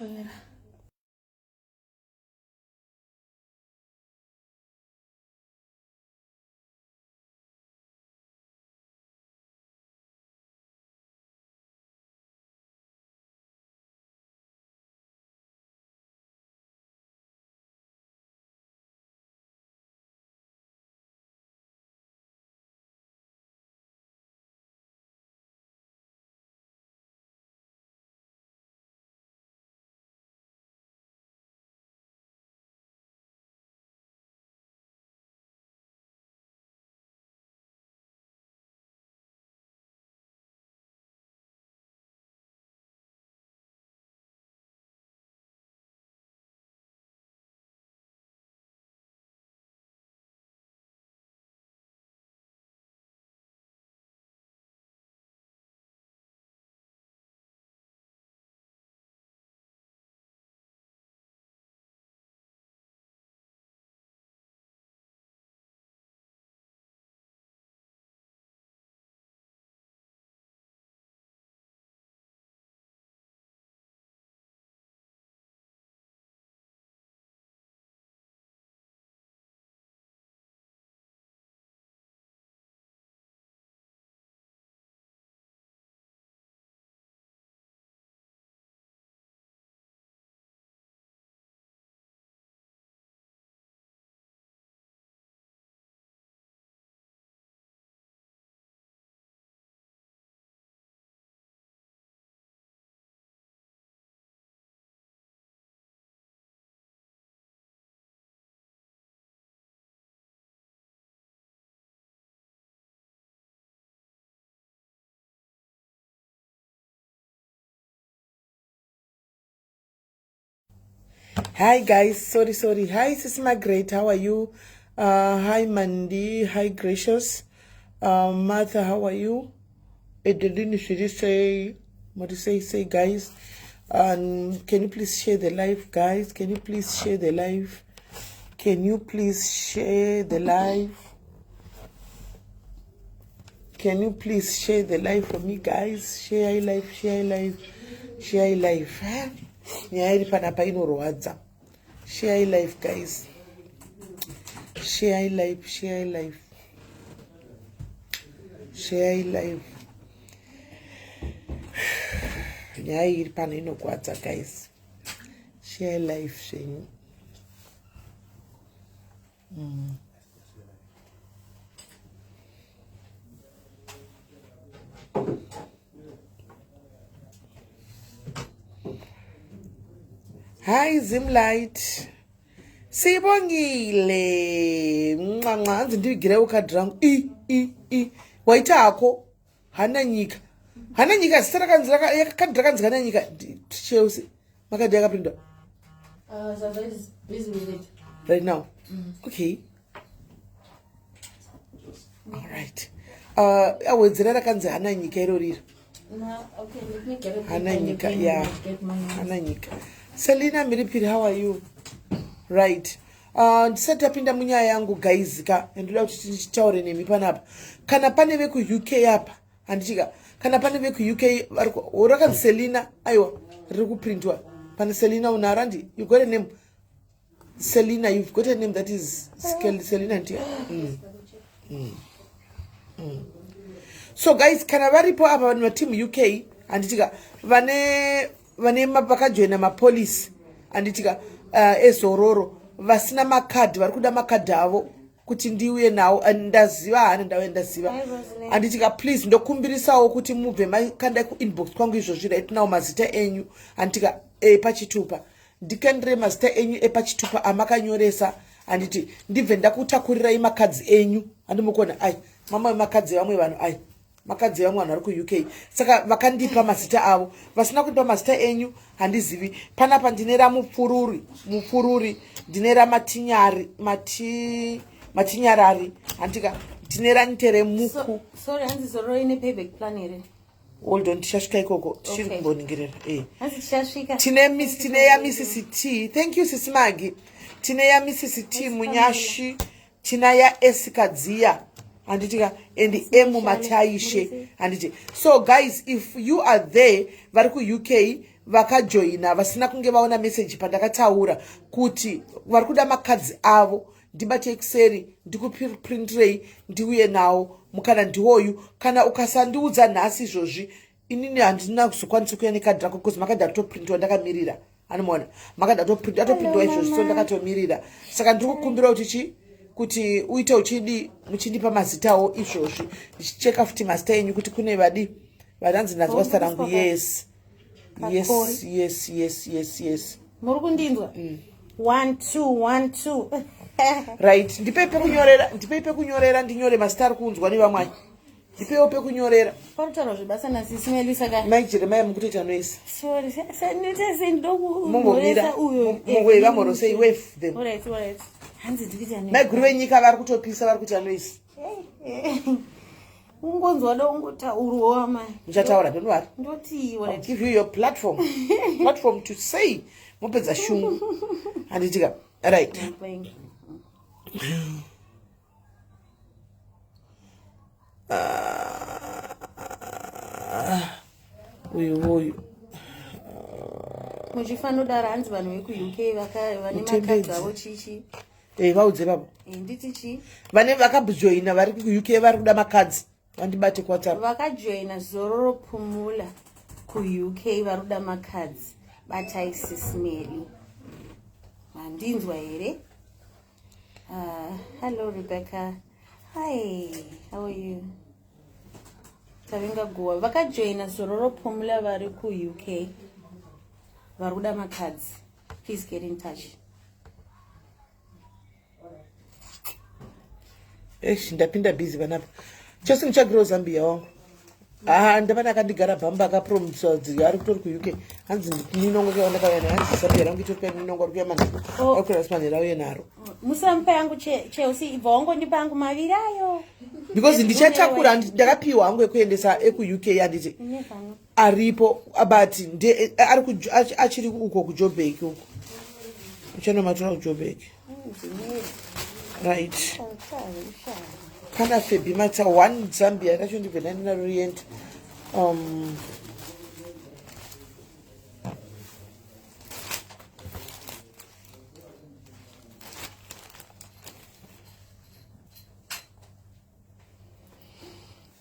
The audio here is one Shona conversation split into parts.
Kufonera. Hi guys, sorry, sorry. Hi Sis Margaret, how are you? Hi Mandy, hi Gracious. Martha, how are you? Edeline, should you say what you say? Say guys. Can you please share the live, guys? Can you please share the live? Can you please share the live? Can you please share the live for me, guys? Share live, share live, share live. Nyaya iri panapa inorwadza. Share live, guys. Share live, share live. Share live. Nyaya iri pano inogwadza, guys. Share live zvenyu. Hi Zimlight. Sibongile. Ncanca hanzi ndigire ukadhi rangu. I i i. Waita hako. Hana nyika. Hana nyika zita rakanzi kadhi rakanzi hana nyika. Chelsea. Makadhi yakaprintwa. Zaza is busy with it. Right now. Okay. All right. Awedzera rakanzi hana nyika iroriro. No, okay, let me get a Hana paper and a nyika, pen yeah. and get my notes. Hana nyika. Selina Miripiri, how are you? Right. Ndisati tapinda munyaya yangu guys ka, ndoda kuti tichitaure nemi panapa. Kana pane veku UK apa, handichika. Kana pane veku UK vari rakanzi Selina, aiwa, riri kuprintwa. Pane Selina unaro handi? You got a name. Selina, you've got a name that is Selina ndiya. So guys, kana varipo apa vanhu vateam UK, handitika, vane vane vakajoina mapolisi, handitika, ezororo vasina makadhi, vari kuda makadhi avo kuti ndiuye nawo. Ndaziva hani ndauya ndaziva. Hi, Rosaline. Handitika, please ndokumbirisawo kuti mubve makanda kuinbox kwangu izvozvi right now mazita enyu, handitika, epachitupa. Ndikandire mazita enyu epachitupa amakanyoresa, handiti, ndibve ndakutakurirai makadzi enyu. Handimukona ai mamwe makadzi evamwe vanhu, ai makadzi evamwe vanhu vari kuUK. Saka vakandipa mazita avo, vasina kundipa mazita enyu handizivi. Panapa ndine ramupfururi, mupfururi, ndine ramatinyari, matinyarari, handika, ndine ranteremuku. So, sorry, hanzi zororo ine payback plan here? Hold on, tichasvika ikoko, tichiri kumboningirira. Hanzi tichasvika. Tine miss, tine ya Mrs T. Thank you Sis Magi. Tine ya Mrs T Munyashi, tina ya Esikadziya, handitika, and M Mataishe, handiti. So guys, if you are there vari kuUK vakajoina vasina kunge vaona meseji pandakataura kuti vari kuda makadzi avo ndibatei kuseri ndikuprintirei ndiuye nawo mukana ndiwoyu kana ukasandiudza nhasi izvozvi inini handina kuzokwanisa kuuya nekadhi rako bcause makadhi atoprintiwa ndakamirira anomaona makadhi atoprintwa izvozvi so ndakatomirira saka ndiri kukumbira kuti chi kuti uite uchidi muchindipa mazitawo izvozvi ndichicheka futi mazita enyu kuti kune vadi vananzi ndanzwa zita rangu yes yes yes yes yes yes muri kundinzwa mm. one two one two right ndipei pekunyorera ndipei pekunyorera ndinyore mazita ari kuunzwa nevamwai ndipeiwo pekunyorera parutaura zvebasa nasisi melisa ka mai jeremaya mukutoita noise sorry sendinoita mumbomira mungoweva mhorosei wave them alright alright hanzi ndikuita maiguru venyika vari kutopisa vari kuita noise ungonzwa da ungotaurwa amai muchataura don't worry ndoti give you your platform platform to say mopedza shungu handitika right ah, uyu uyu muchifanodaro hanzi vanhu vekuuk vane makadzi avo chichi Eh, vaudze baba eh, nditi chii vane vakajoina vari kuuk vari kuda makadzi vandibate kuwhatsapp vakajoina zororo pumula kuuk vari kuda makadzi batai sismeli mandinzwa here hello rebecca hi how are you tavinga guwa vakajoina zororo pumula vari kuuk vari kuda makadzi please get in touch eish ndapinda busy panapa chose muchagirawo zambia wangu haa ndapana akandigara bhamba akapromisa ari kutori kuuk hanzi ninongo keandakauya nayo hanzi zambia rangu itori kuya ninongo ari kuya manheru oh. ari kuya manheru auye naro musamupa yangu chelsea ibva wangondipa yangu maviri ayo because ndichatakura ndakapiwa hangu ekuendesa ekuuk handiti aripo but nde ari achiri uko kujobek uko uchanomatora kujobek right pana febi matsa one zambia racho ndibve ndandinaro rienda um,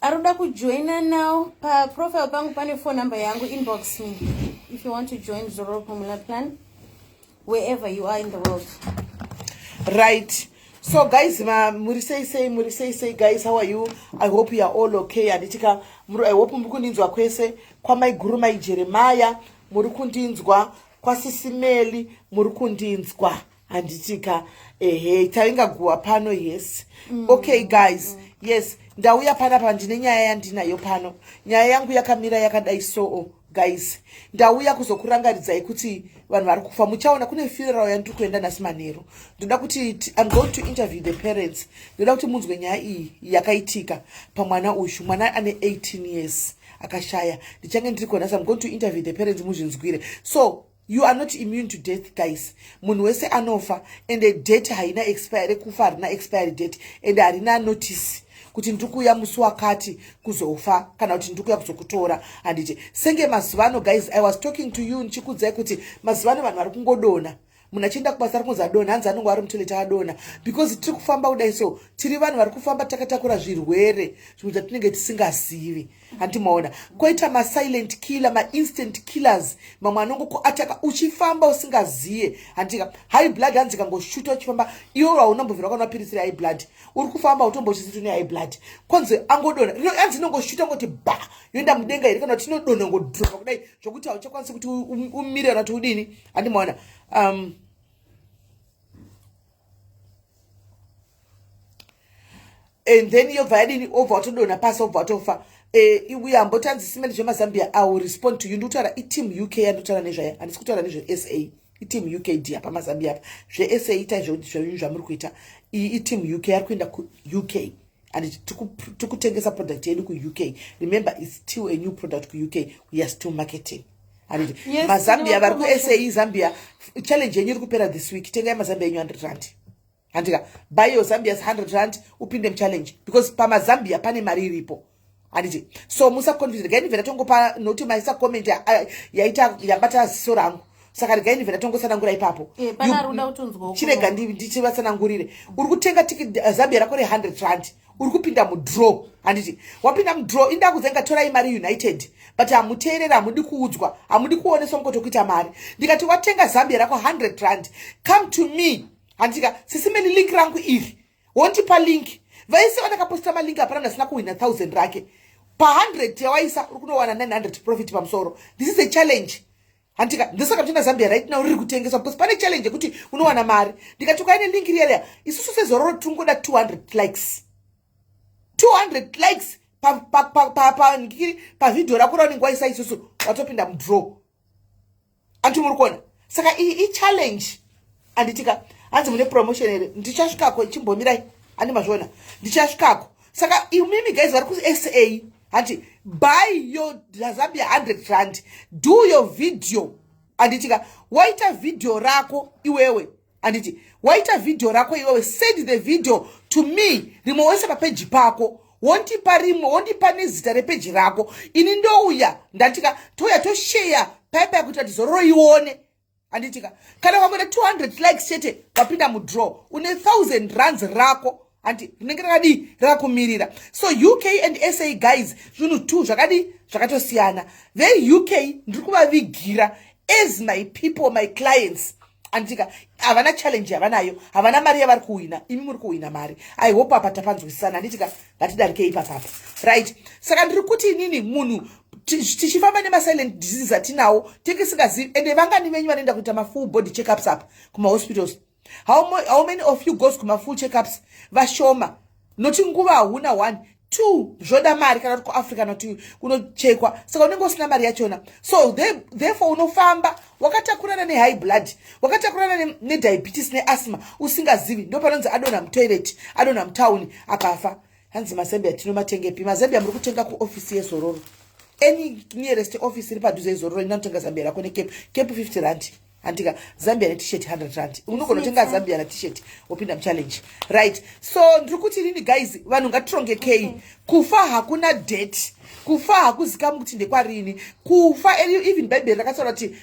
Aruda kujoina now paprofile pangu pane phone number yangu inbox me if you want to join Zororo Pumula plan wherever you are in the world. Right. So guys, ma muri sei sei muri sei sei guys, how are you? I hope you are all okay. Anditika muri I hope muri kundinzwa kwese kwamaiguru mai Jeremiah, muri kundinzwa kwasisimeli, muri kundinzwa. Handitika ehe tainga guwa pano yes. Okay guys, yes ndauya panapa ndine nyaya yandinayo pano. Nyaya yangu yakamira yakadai so guys. Ndauya kuzokurangaridzai kuti vanhu vari kufa. Muchaona kune funeral yandiri kuenda nhasi manheru. Ndoda kuti I'm going to interview the parents. Ndoda kuti munzwe nyaya iyi yakaitika pamwana uyu. Mwana ane 18 years akashaya. Ndichange ndiri kuona, so I'm going to interview the parents muzvinzwire. So you are not immune to death guys. Munhu wese anofa and a date haina expiry, kufa harina expiry date and harina notice kuti ndiri kuuya musi wakati kuzofa kana kuti ndiri kuuya kuzokutora. Handiti senge mazuva ano guys, I was talking to you ndichikuudzai kuti mazuva ano vanhu vari kungodona. Munhu achienda kubasa ari kunzi adona, hanzi anonge ari mutoilet adona, because tiri kufamba kudai so tiri vanhu vari kufamba takatakura zvirwere zvimwe zvatinenge tisingazivi. Handiti maona koita masilent killer, mainstant killers, mamwe anongokuataka uchifamba usingaziye. Handika high blood hanzi kangoshuta uchifamba iwe haunambobvira wakanwa piritsi rehigh blood, uri kufamba utombochisiti une high blood, konzi angodona hanzi inongoshuta ngoti ba yoenda mudenga here, kana kuti inodonha ngodropa kudai zvokuti hauchakwanisi kuti umire kana kuti udini. Handimaona and then yobva yadini, obva watodonha pasi, obva watofa. Uye hambotanzi simeli zvemazambia. I will respond to you. Ndikutaura iteam UK yandikutaura nezvayo, handisi kutaura nezvesa. Iteam UK d apa mazambia apa zvesa itai zvenyu zvamuri kuita. Iyi iteam UK ari kuenda kuUK and tikutengesa product yedu kuUK. Remember, it's still a new product kuUK, we are still marketing. Handiti Yes, mazambia vari tine kuSA, Zambia challenge yenyu iri kupera this week. Tengai mazambia enyu 100 rand. Handika buy your Zambias 100 rand upinde muchallenge, because pamazambia pane mari iripo. Handiti? So musaconfuse. Regai ndibve ndatongopa, nokuti maisa comment yaita yabata ziso rangu, saka regai ndibve ndatongosanangura ipapo. Chirega ndichivatsanangurire. Uri kutenga tikiti, zambia rako re100 rand, uri kupinda mudraw, handiti? Wapinda mudraw, inda torai mari united, but hamuteereri, hamudi kuudzwa, hamudi kuoneswa mukoto kuita mari. Ndikati watenga zambia rako 100 rand, come to me, handitika? "Sisi Melly, link rangu iri." Wondipa link. Vaise vandakaposta malink, hapana munhu asina kuhwina 1000 rake. Pa100 yawaisa, uri kunowana 900 profit pamusoro. This is a challenge, handika? Ndosaka muchienda Zambia right now riri kutengeswa, because pane challenge yekuti unowana mari. Ndikati ukaine link riya riya, isusu sezororo tingoda 200 likes, 200 likes pavhidhiyo rako raunenge waisa, isusu watopinda mudraw. Anti muri kuona? Saka iyi ichallenge, handitika? Hanzi mune promotion here? Ndichasvikako, chimbomirai. Handi mazviona? Ndichasvikako. Saka imimi guys vari kuSA, hanti, buy your Zambia 100 rand, do your video, handitika? Waita vhidhiyo rako iwewe, handiti? Waita vhidhiyo rako iwewe, send the video to me. Rimwe wese papeji pako, wondipa rimwe, wondipa nezita repeji rako. Ini ndouya, ndatika, touya tosheya paipa kuita kuti zororo ione, handitika? Kana ukangoita 200 likes chete, wapinda mudraw, une 1000 rands rako, handi? Rinenge rakadii? Rakakumirira. So UK and SA guys, zvinhu two zvakadii? Zvakatosiyana. VeUK ndiri kuvavigira as my people, my clients, anditika? Havana challenge yavanayo, havana mari yavari kuwina. Imi muri kuwina mari. I hope apa tapanzwisisana, handitika? Ngatidarikei ipapapa, right? Saka ndiri kuti inini munhu tichifamba nemasilent diseases atinawo, tingisingazivi. Ende vangani venyu vanoenda kuita mafull body checkups apa kumahospitals? How many of you goes kumafull checkups? Vashoma, noti nguva hauna, one, two, zvoda mari. Kana uri kuAfrica, noti unochekwa, saka unenge usina mari yachona. So therefore unofamba wakatakurana nehigh blood, wakatakurana nediabetes, neasthma, usingazivi. Ndo panonzi adonha mutoilet, adonha mutauni, akafa. Hanzi mazambia tinomatengepi? Mazambia muri kutenga kuofisi yezororo, any nearest office iri padhuze yezororo. Inotenga zambia rako necape, cape 50 rand, handika? Zambia neT-shirt 100 rand. Unogona kutenga zambia naT-shirt, wopinda muchallenge, right? So ndiri kuti rini guys, vanhu ngatirongekei. Kufa hakuna date, kufa hakuzikamwi kuti ndekwarini kufa. Even Bhaibheri rakataura kuti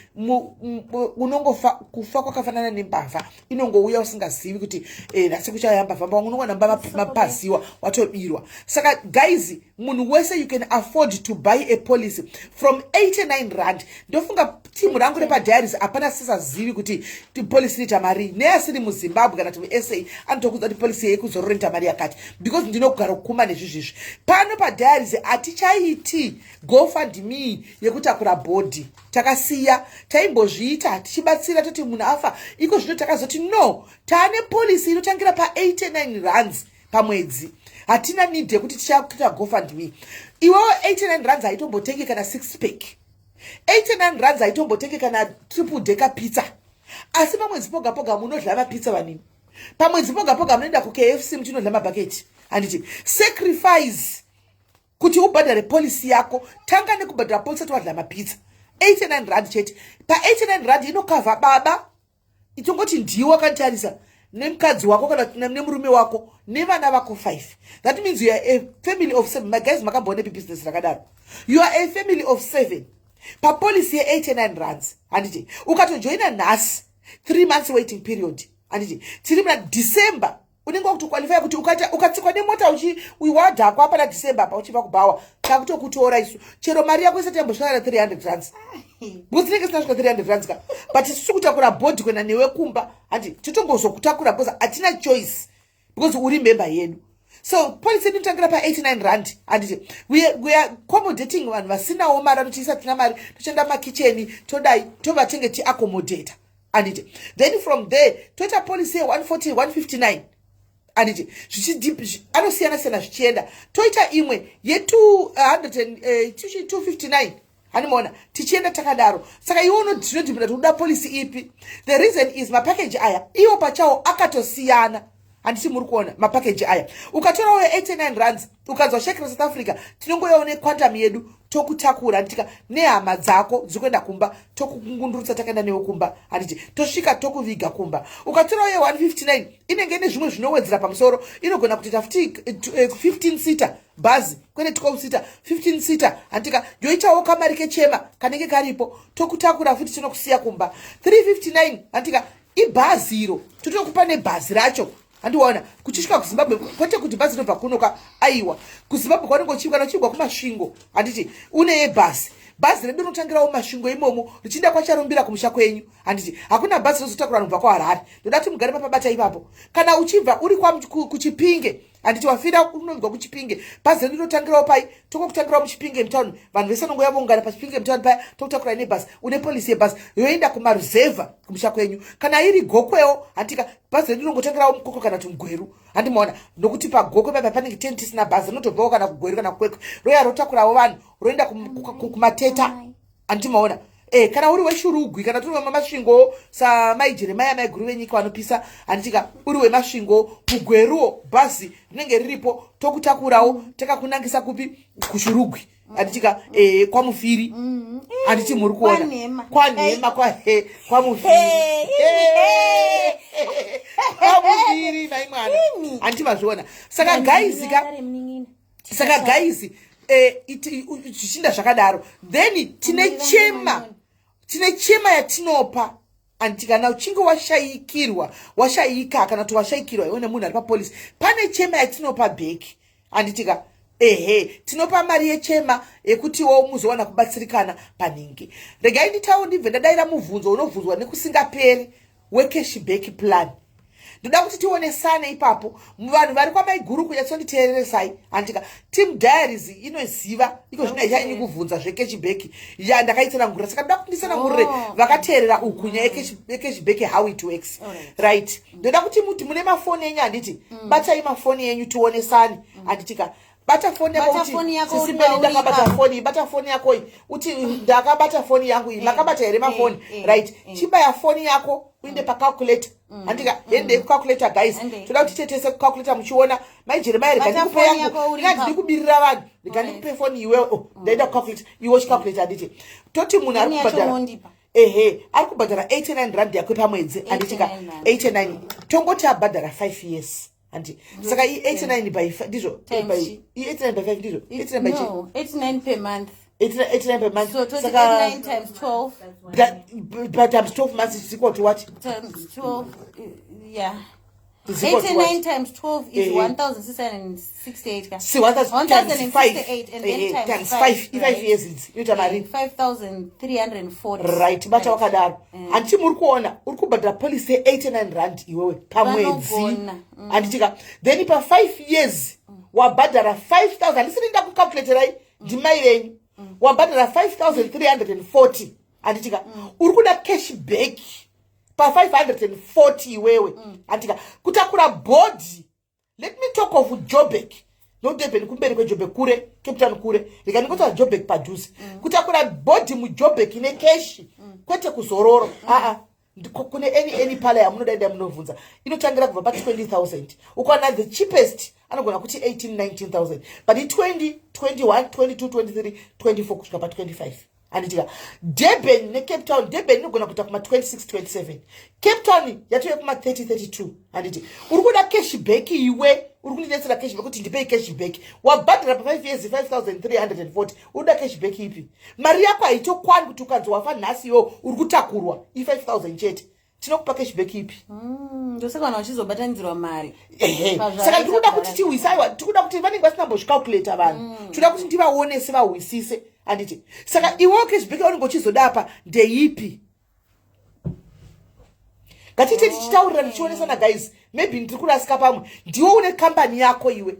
unongofa. Kufa kwakafanana nembavha, inongouya usingazivi kuti nhasi kuchauya mbavha. Mba unongona mapaziwa, watobirwa. Saka guys, munhu wese, you can afford to buy a policy from 89 rand. Ndofunga timu rangu repadiaries hapana sisazivi kuti policy inoita mari. Neasiri muZimbabwe kana kuti muSA anotokudza kuti policy yekuzororenta mari yakati, because ndinogara kukuma nezvizvizvi. Pano padiaries hatichaiti GoFundMe yekutakura body. Takasiya. Taimbozviita tichibatsira, toti munhu afa. Iko zvino takazoti no, taane policy inotangira pa89 rands pamwedzi. Hatina need yekuti tichakuita GoFundMe. Iwewo 89 rands haitombotenge kana 6 pack, 89 rands haitombotenge kana triple decker pizza. Asi pamwedzi poga poga munodla mapizza vanini, pamwedzi poga poga munoenda kuKFC muchinodla mabhaketi, handiti? Sacrifice kuti ubhadhare policy yako. Tanga nekubhadhara policy ati wadla mapizza. 89 rand chete. Pa89 rand inokavha baba, itongoti ndiwe wakanditarisa, nemukadzi wako kana nemurume wako nevana vako 5. That means you are a family of 7. My guys, makamboonepi business rakadaro? You are a family of 7 papolicy ye89 rands, handiti? Ukatojoina nhasi, 3 months waiting period, handiti? Tiri muna December, unenge wakutoqualifya kuti ukatsikwa nemota wadhakwa pana December apa uchibva kubhawa, takutokutora isu, chero mari yako isati yambosvika na 300 rands, because tinenge sina svika 300 rands ka. But isusu kutakura body kuenda newe kumba, handi? Totongozokutakura because hatina choice, because uri member yedu. So policy yedu inotangira pa89 rand, handiti? We are accommodating vanhu vasinawo mari. Anotiisa tina mari, toshanda makicheni, todai tovatenge tiaccomodata, handiti? Then from there toita policy ye140, 159, handiti? Anosiyana siyana zvichienda. Toita imwe ye259, handimaona? Tichienda takadaro. Saka iwe unodhimira kuti uda policy ipi. The reason is mapackage aya iwo pachawo akatosiyana. Handiti muri kuona mapakeji aya? Ukatorawo 89 rands, ukanzwa shekera South Africa, tinongoyawo nequantum yedu, tokutakura, handitika, nehama dzako dziri kuenda kumba, tokukungundurutsa, takaenda newe kumba, handiti, tosvika tokuviga kumba. Ukatorawo ye159, inenge ine zvimwe zvinowedzera pamusoro. Inogona kutoita futi 15 seater bhazi, kwete 12 seater, 15 seater, handitika, yoitawo kamari kechema kanenge karipo, tokutakura futi, tinokusiya kumba. 359, handitika, ibhazi iro, totokupa nebhazi racho, handiwaona, kuchisvika kuZimbabwe. Kwete kuti bhazi rinobva kunoka, aiwa, kuZimbabwe kwaunenge uchibva, kana uchibva kuMasvingo, handiti, une yebhazi. Bhazi redu rinotangirawo Masvingo imomo, richienda kwaCharumbira, kumusha kwenyu, handiti. Hakuna bhazi rinozotakura vanhu kubva kwaHarare. Ndoda kuti mugare mapabata ipapo. Kana uchibva uri kuChipinge, handiti, wafira unonzwa kuChipinge, bhazi redu rinotangirawo pai? Tokokutangirawo muChipinge mutauni. Vanhu vese vanongoya voungana paChipinge mutauni paya, tokutakurai nebhazi. Une policy yebhazi yoenda kumaruzevha, kumusha kwenyu. Kana iri Gokwewo, handika, bhazi redu rinongotangirawo muKwekwe kana kuti muGweru, handimaona, nokuti paGokwe papa panenge teni tisina bhazi. Rinotobvawo kana kuGweru kana kuKwekwe, roya rotakurawo vanhu, roenda kumateta, handimaona. Kana uri weShurugwi, kana turi wemaMasvingo, samai Jeremaya, mai guru venyika vanopisa, handitika, uri weMasvingo, muGweruwo bhazi rinenge riripo, tokutakurawo, takakunangisa kupi? KuShurugwi, handitika, kwaMufiri, handiti muri kuona? Kwanhema. Kwanhema, kwaMufiri. Hey, Kwamufiri, mai mwana. Ini. Handiti mazviona? Saka guys ka, saka guys, zvichinda zvakadaro, then tine chema, tine chema yatinopa, handiti. Kana uchinge washayikirwa, washayika, kana kuti washayikirwa iwe nemunhu ari papolisi, pane chema yatinopa back, handitika. Ehe, tinopa mari yechema yekutiwo muzowana kubatsirikana panhingi. Regai nditawo, ndibve ndadayira mubvunzo unobvunzwa nekusingaperi wecashback plan. Ndoda kuti tionesane ipapo. Vanhu vari kwamaiguru, kunyatsonditeereresai, handika. Team Diaries inoziva iko zvino, haichanyanyi kubvunza zvecashback ya ndakaitsanangurira. Saka ndoda kuti nditsanangurire vakateerera uku nyaya yecashback, how it works. Right, ndoda kuti muti mune mafoni enyu, handiti? Batai mafoni enyu, tionesane, handitika. Bata foni yako. Bata uti, foni yako "Sisi uri Meli, pauri ndakabata ipapo." foni. Bata foni yako iyi, uti, "Ndakabata foni yangu iyi." Makabata here mafoni? Right, chibaya foni yako, uinde pacalculator, handika. Hendei kucalculator, guys. Handei. Toda kuti tiite tese kucalculator muchiona. Mai Jeremaya, rega Bata ndikupe foni yangu. yako uri Inga ipapo. ndiri kubirira vanhu. Rega ndikupe foni iwe. Oh, ndaenda kucalculator, iwe uchicalculator, handiti. Toti munhu ari Foni yacho kubhadhara unondipa. Ehe, ari kubhadhara 89 rand yakwe pamwedzi, handitika. 89 rand. 89, tongoti abhadhara 5 years, handi. Saka i89 by ndizvo? Times I89 by 5, ndizvo? 89 by chi? No, 89 per month. 89 per month. So toti Saka 89 times 12. But times 12 months is equal to what? Times 12, yeah. Is equal to 89 what? times 12 is 1668 ka. See, 1000 times 5. 1068 and then times times 5, 5, i5 right. years idzi inoita mari? 5340. Right, bata wakadaro. Handiti muri kuona, uri kubhadhara policy ye89 rand iwewe pamwedzi, Vanogona. Handitika. Then pa5 years wabhadhara 5000. Handisiri ndakucalculaterai, ndimai venyu. Wabhadhara 5340, handitika. Uri kuda cash back pa540 iwewe, handitika. Kutakura body, let me talk of Joburg, noDurban kumberi kweJoburg kure, Cape Town kure. Rega ndingotaura Joburg padhuze. Kutakura body muJoburg necash, kwete kuzororo, aa. Kune any parlour yamunoda, enda munovhunza, inotangira kubva pa20 000. Ukaona the cheapest anogona kuti 18 19,000, but i20, 21, 22, 23, 24, kusvika pa25, handitika. Durban neCape Town, Durban inogona kuita kuma26, 27, Cape Town yatove kuma30, 32, handiti. Uri kuda cashback iwe, uri kundinetsera cashback kuti ndipei cashback. Wabhadhara pa5 years 5340, uri kuda cashback ipi? Mari yako haitokwani kuti ukanzi wafa nhasi iwo uri kutakurwa i5000 chete, tinokupa cashback ipi? Ndosaka vanhu vachizobatanidzirwa mari. Ehe. Pazvaita Saka ndiri kuda kuti kudhara. tihwise, aiwa, tiri kuda kuti vanenge vasina mbozvicalculata vanhu, toda kuti ndivaonese, vahwisise, handiti. Saka iwewo cashback yaunenge uchizoda apa ndeipi? Ngatiite tichitaurira, tichionesana, guys. Maybe ndiri kurasika pamwe. Ndiwe une kambani yako iwe,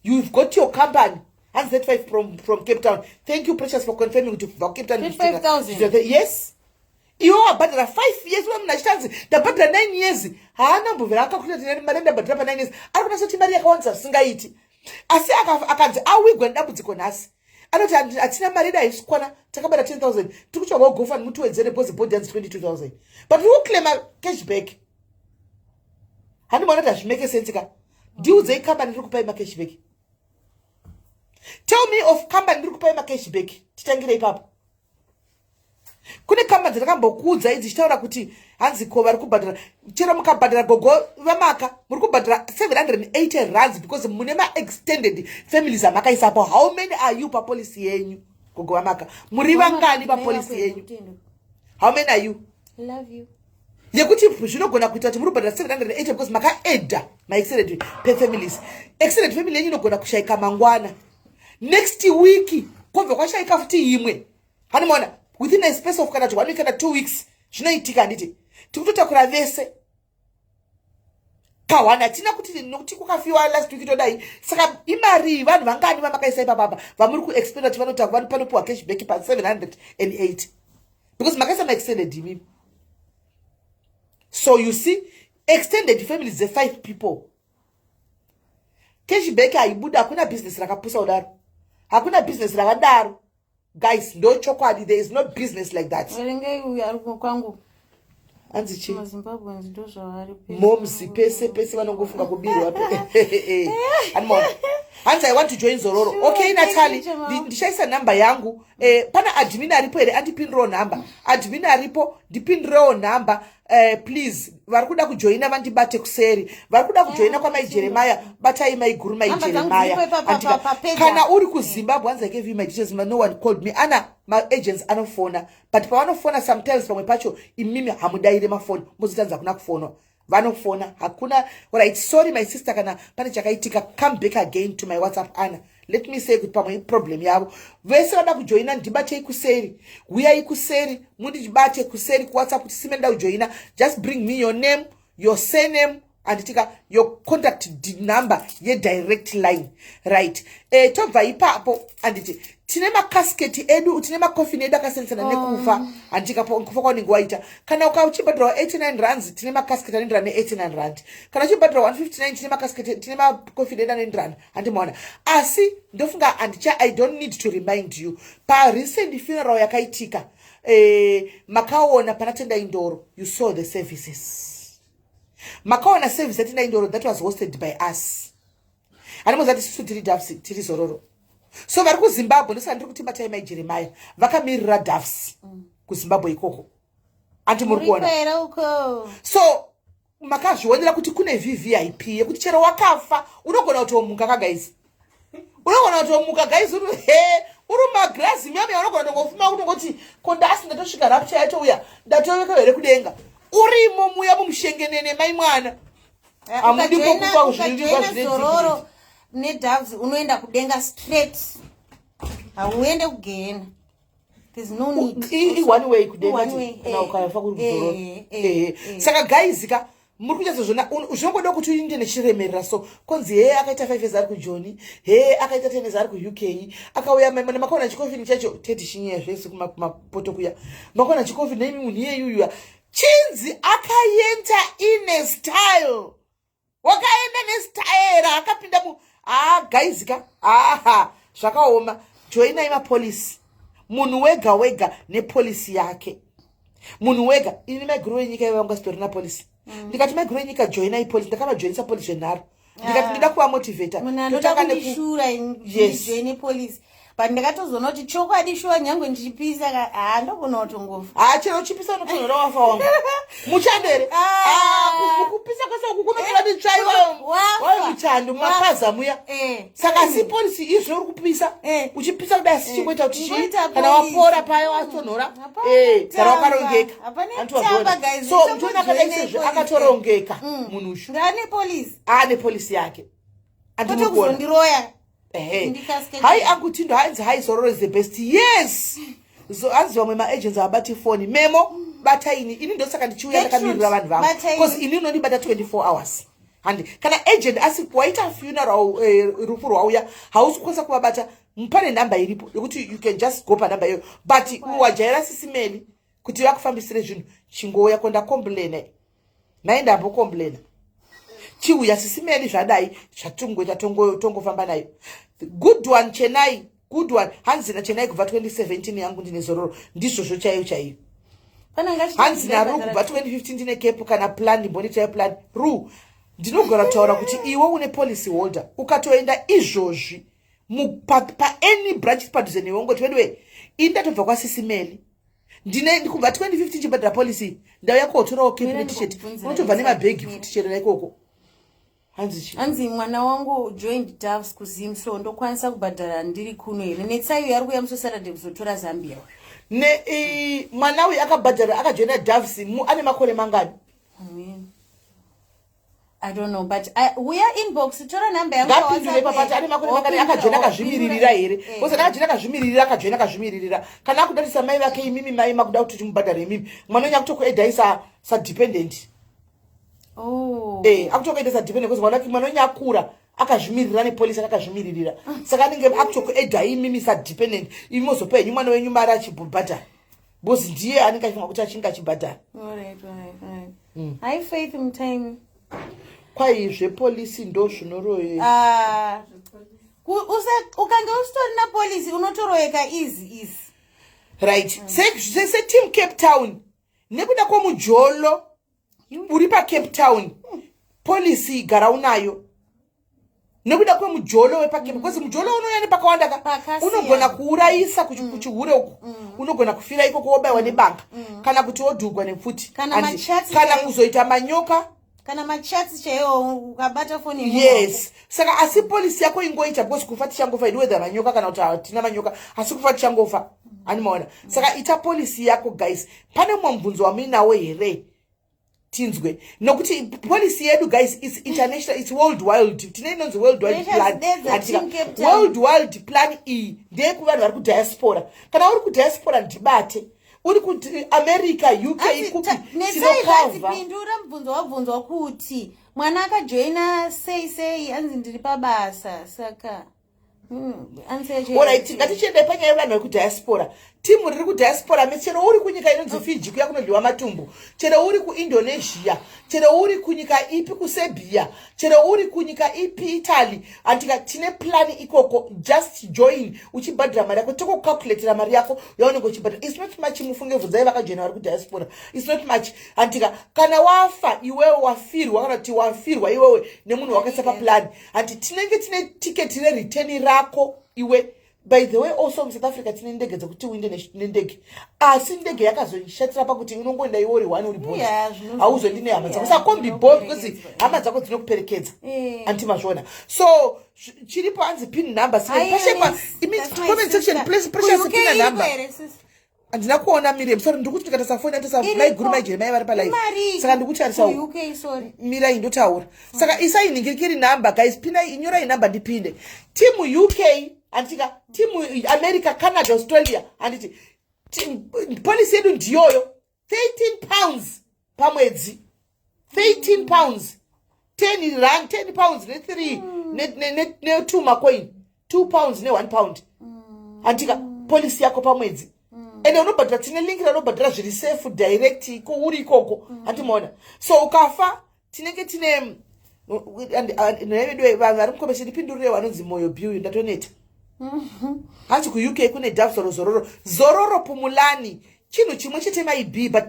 you've got your company. Hanzi 35 from Cape Town. Thank you, Precious, for confirming kuti kubva kuCape Town. 35,000. Yes, iwe wabhadhara 5 years. Uye munhu achitanzi ndabhadhara 9 years, haana mbovera akakulati mari ndabhadhara pa9 years. Ari kunasa kuti mari yakawandisa zvisingaiti, asi akanzi awigwa nedambudziko nhasi, anoti, "Hatina mari yedu, haisi kukwana, takabata 10,000, tiri kutsvagawo GoFund mutiwedzere, because body hanzi 22,000." But uri kuclaima cashback. Handimaona kuti hazvimake sense ka. Ndiudzei kambani iri kupai macashback. Tell me of kambani iri kupai macashback. Titangire ipapo. Kune kambani dzatakambokuudzai dzichitaura kuti hanzi ko vari kubhadhara, chero mukabhadhara, gogo vamaka, muri kubhadhara 780 rands because mune maextended families amakaisapo. How many are you papolicy yenyu, gogo vamaka? Muri vangani papolicy yenyu? How many are you? Love you. Yekuti zvinogona kuita kuti muri kubhadhara 780 because makaedha maextended pefamilies. Extended family yenyu inogona kushayika mangwana, next week kwobva kwashayika futi imwe. Hanimaona within a space of kana kuti one week kana 2 weeks zvinoitika, handiti? Tikutotakura vese kahwani, hatina kuti nokuti kwakafiwa last week todai. Saka imari vanhu vangani vamakaisa ipapapa vamuri kuexpecta kuti vanotakura panopiwa cashback pa708 because makaisa maextended imimi? So you see, extended families dze5 people, cashback haibuda. Hakuna business rakapusa kudaro, hakuna business rakadaro, guys. Ndo chokwadi, there is no business like that. Verengai uyu ari kwangu. Hanzi chii? MaZimbabweans ndo zvavari pese. Moms pese pese vanongofunga kubirwa. Animaona hanzi, "I want to join Zororo." Sure, Okay, thank Natalie, you, Jamal. Ndichaisa nhamba yangu. Pana admin aripo here? Andipindirewo nhamba. Admin aripo, ndipindirewo nhamba, please. Vari kuda kujoina vandibate kuseri. Vari kuda kujoina kwamai Jeremaya, batai mai guru, mai Nhamba dzangu Jeremaya. dziripo ipa Andika, pa page kana apa. uri kuZimbabwe, hanzi, "I gave you my details, no one called me." Ana maagents anofona, but pavanofona sometimes pamwe pacho imimi hamudayire mafoni, mozotanzi hakuna kufonwa. Vanofona, hakuna. Right, sorry my sister, kana pane chakaitika, come back again to my WhatsApp. Ana, let me say kuti pamwe iproblem yavo. Vese vada kujoina, ndibatei kuseri, uyai kuseri, mundibate kuseri kuWhatsApp kuti sime nda kujoina. Just bring me your name, your surname, anditika, your contact number yedirect line, right? Tobva ipapo, anditi tine makasketi edu, tine makofini edu akasiyanisana nekufa, handitika? Kufa kwaunenge waita, kana uchibhadhara 89 rands, tine makasketi anoenderana ne89 rand. Kana uchibhadhara 159, tine makasketi, tine makofini edu anoenderana, handimaona? Asi ndofunga handicha, I don't need to remind you, parecent funeral yakaitika, makaona pana Tendai Ndoro. You saw the services, makaona service yaTendai Ndoro that was hosted by us. Handimuziva kuti isusu tiri Doves, tiri Zororo. So vari kuZimbabwe, ndosaka ndiri kuti batai mai Jeremaya, vakamirira Doves kuZimbabwe ikoko, anti muri kuona? Muri uko. So makazvionera kuti kune VVIP yekuti chero wakafa unogona kutomuka ka, guys. Unogona kutomuka, guys, uri he uri mumagirazi miyamiya, unogona kutongofuma kutongoti ko ndasi ndatosvika, rapture yatouya, ndatoveka here kudenga, urimo muya mumushengenene mai mwana. Hamudi kukupa zvinodiwa Ukajoina zvine Zororo neDoves, unoenda kudenga straight, hauende kugehena. There's no need. I-one way kudenga. One way, kana ukafa kuri kuzororo. Eh. Saka guys ka, muri kunyatsozvona, zvinongoda kuti uinde nechiremerera. So konzi he akaita 5 years ari kuJoni, he akaita 10 years ari kuUK, akauya maimana, makaona chikofini chacho teti chinyeya zvese kumapoto kuya, makaona chikofini neimi munhu iyeyuyuya chinzi akaenda ine style, wakaenda nestaera, akapinda mu ha, guys ka, aha, zvakaoma. Joinai mapolisi, munhu wega wega nepolisi yake, munhu wega. Ini maiguru venyika iva vanga sitorina polisi. Ndikati, "Maiguru venyika, joinai polisi." Ndakavajoinisa polisi zvenharo. Ndikati, Ah. "Ndida kuvamotivheta." Munhu anoda Totanga kundishura ndijoine polisi, but ndakatozoona kuti chokwadi shuwa, nyange ndichipisa ka, haa, ndogona kutongofa. Ha, chero uchipisa unotonhora wafa wangu muchando here? Ah. Ah, kupisa kwese uku kunotora mitsvaiwa. Wafa. Wai muchando mumapaza muya. Saka asi polisi izvo uri kupisa, uchipisa kudai, asi chingoita kuti chii? Ingoita Kana polisi. wapora paya watonhora. Hapana Kana tamba. wakarongeka. Hapana Hanti tamba, wazviona? guys. So Icho muchiona akadai kujoina sezvo polisi. akatorongeka munhu ushu. Ngaane polisi. Aane polisi yake. Kwete Andimuri kuona? kuzondiroya. Ehe. Ndikasike. Hai, angutindo hanzi, "Hai, Zororo is the best." Yes. So hanzi vamwe maagents havabati foni. Memo bataini ini, ndosaka ndichiuya Gertrude, ndakamirira vanhu vangu. bataini. Because ini unondibata 24 hours, handi? Kana agent asi waita funeral, rufu rwauya, hausi kukwanisa kuvabata, pane nhamba iripo yekuti you can just go panhamba iyoyo. But wajaira sisimeli kuti vakufambisire zvinhu, chingouya kondacomplaina, maendambocomplaina, chiuya sisimeli, zvadai zvatingoita, tongofamba nayo. Good one, Chenai, good one. Hanzi naChenai, "Kubva 2017 yangu ndine Zororo." Ndizvozvo chaiyo chaiyo. Pananga. Hanzi naRu, "Kubva 2015 ndine cap, kana plan ndimbonditai plan." Ru, Ndinogara kutaura kuti iwe une policy holder, ukatoenda izvozvi paany branch padhuze newe, ungoti, "Weduwe, ini ndatobva kwaSisi Meli, ndine kubva 2015 chibhadhara policy, ndauya kotorawo cap neT-shirt." Unotobva nemabhegi futi cherera ikoko. Hanzi chi? Hanzi, "Mwana wangu joined Doves kuZim, so ndokwanisa kubhadhara ndiri kuno here?" Netsai uyo ari kuuya musi Saturday kuzotora Zambia uyo. Mwana uyu akabhadhara, akajoina Doves, ane makore mangani? Amen. I don't know, but uya inbox, tora namba yangu. Ngapindure papati, ane makore mangani? Akajoina akazvimiririra here? Because akajoina akazvimiririra, akajoina akazvimiririra, kana akudarisa mai vake, imimi mai makuda kuti timubhadhare imimi, mwana wenyu akutokuedhai sadependent. Oh. Akutokuenda sadependent because mwana wenyu akura akazvimiririra nepolisi, akazvimiririra, saka anenge akutokuedhai imimi sadependent. Imi mozopa henyu mwana wenyu mari achibhadhara, because ndiye anenge achifunga kuti achinge achibhadhara. All right. Hi, Faith Mtime. Kwai zvepolisi ndo zvinoroye. Ah, ukange usitorina policy, unotoroyeka easy easy. Right, seteam Cape Town, nekuda kwomujolo uri paCape Town, policy gara unayo nekuda kwemujolo wepaCape, because mujolo unouya nepakawanda ka. Pakasiyana. Unogona kuurayisa kuchihure uku, unogona kufira ikoko, wobayiwa nebanga, kana kuti wodhugwa nepfuti. Kana machats kana chaiwo. Kuzoita manyoka. Kana machats chaiwo, ukabata foni yemunhu. Yes, saka asi policy yako ingoita, because kufa tichangofa idi, whether manyoka kana kuti hatina manyoka, asi kufa tichangofa, animaona? Saka ita policy yako. Guys, pane mumwe mubvunzo wamuinawo here? Tinzwe, nokuti policy yedu, guys, is international, its world wide. Tine inonzi world wide Precious plan. Dedza, Hatika. Team Cape Town. World wide plan iyi ndeyekuvanhu vari kudiaspora. Kana uri kudiaspora, ndibate. Uri kuAmerica, UK, kupi, Netsai. tinokavha. Pindura mubvunzo wabvunzwa kuti mwana akajoina sei sei. Anzi, "Ndiri pabasa," saka answer yacho. Alright, ngatichiendai panyaya yevanhu vekudiaspora. Timu riri kudiaspora, chero uri kunyika inonzi Fiji kuya kunodyiwa matumbu, chero uri kuIndonesia, chero uri kunyika ipi, kuSerbia, chero uri kunyika ipi, Italy, andika, tine plan ikoko. Just join uchibhadhira mari yako, tokucalculatira mari yako yaunenge uchibhadhira. Its not much, mufunge. Bvunzai vakajoina vari kudiaspora, its not much, handika? Kana wafa iwewe, wafirwa, kana kuti wafirwa iwewe nemunhu wakaisa paplan, handi tinenge tine tiketi rereturn rako iwe? By the way, also muSouth Africa tine ndege dzekuti uinde nendege, asi ndege yakazoshatira pakuti unongoenda iwe uri one, uri bond, hauzoendi nehama dzako. Saka kombi bo, because hama dzako dzinokuperekedza. Anti mazviona? So chiripo, hanzi pin number. Pashekwa comment section, please. Precious, pin number. Handina kuona, Miriam, sorry. Ndiri kuti ndikatarisa foni, atisa maiguru maijeremai vari palive, saka ndikutarisa. Mirai, ndotaura. Saka isai ningirikiri number, guys. Pinai, inyorai number, ndipinde. Timu UK, handitika, timu America, Canada, Australia, handiti policy yedu ndiyoyo, £13 pamwedzi, £13, 10 rand, £10 ne3 ne2 macoin, £2 ne1 pound, handika? Policy yako pamwedzi, ende unobhadhara, tine link ranobhadhara zviri safe, direct uri ikoko, handimaona? So ukafa, tinenge tine nhavedu. Vanhu vari mucomment, ndipindurire vanonzi Moyo Bill, ndatoneta. Hanzi kuUK kune Doves or Zororo? Zororo Pumulani chinhu chimwe chete, maib, but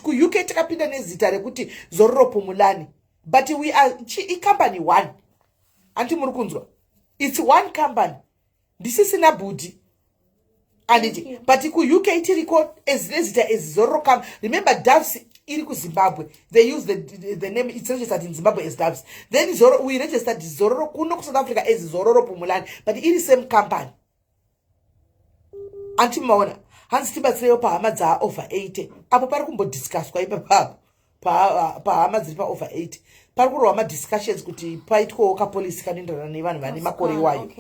kuUK takapinda nezita rekuti Zororo Pumulani, but we are icompany one, handi muri kunzwa? Its one company, ndisisina bhudhi, anditi? But kuUK tiriko nezita as Zororo com. Remember, Doves iri kuZimbabwe. They use the name, it's registered in Zimbabwe as Doves. Then Zoro, we registered Zororo kuno kuSouth Africa as Zororo Pumulani, but iri same company, anti maona? Hanzi, "Tibatsirewo pahama dzaover 80." Apo pari kumbodiscusswa ipapapo, pahama dziri paover 80, pari kurova madiscussions kuti paitwawo kapolicy kanoenderana nevanhu vane makore iwayo,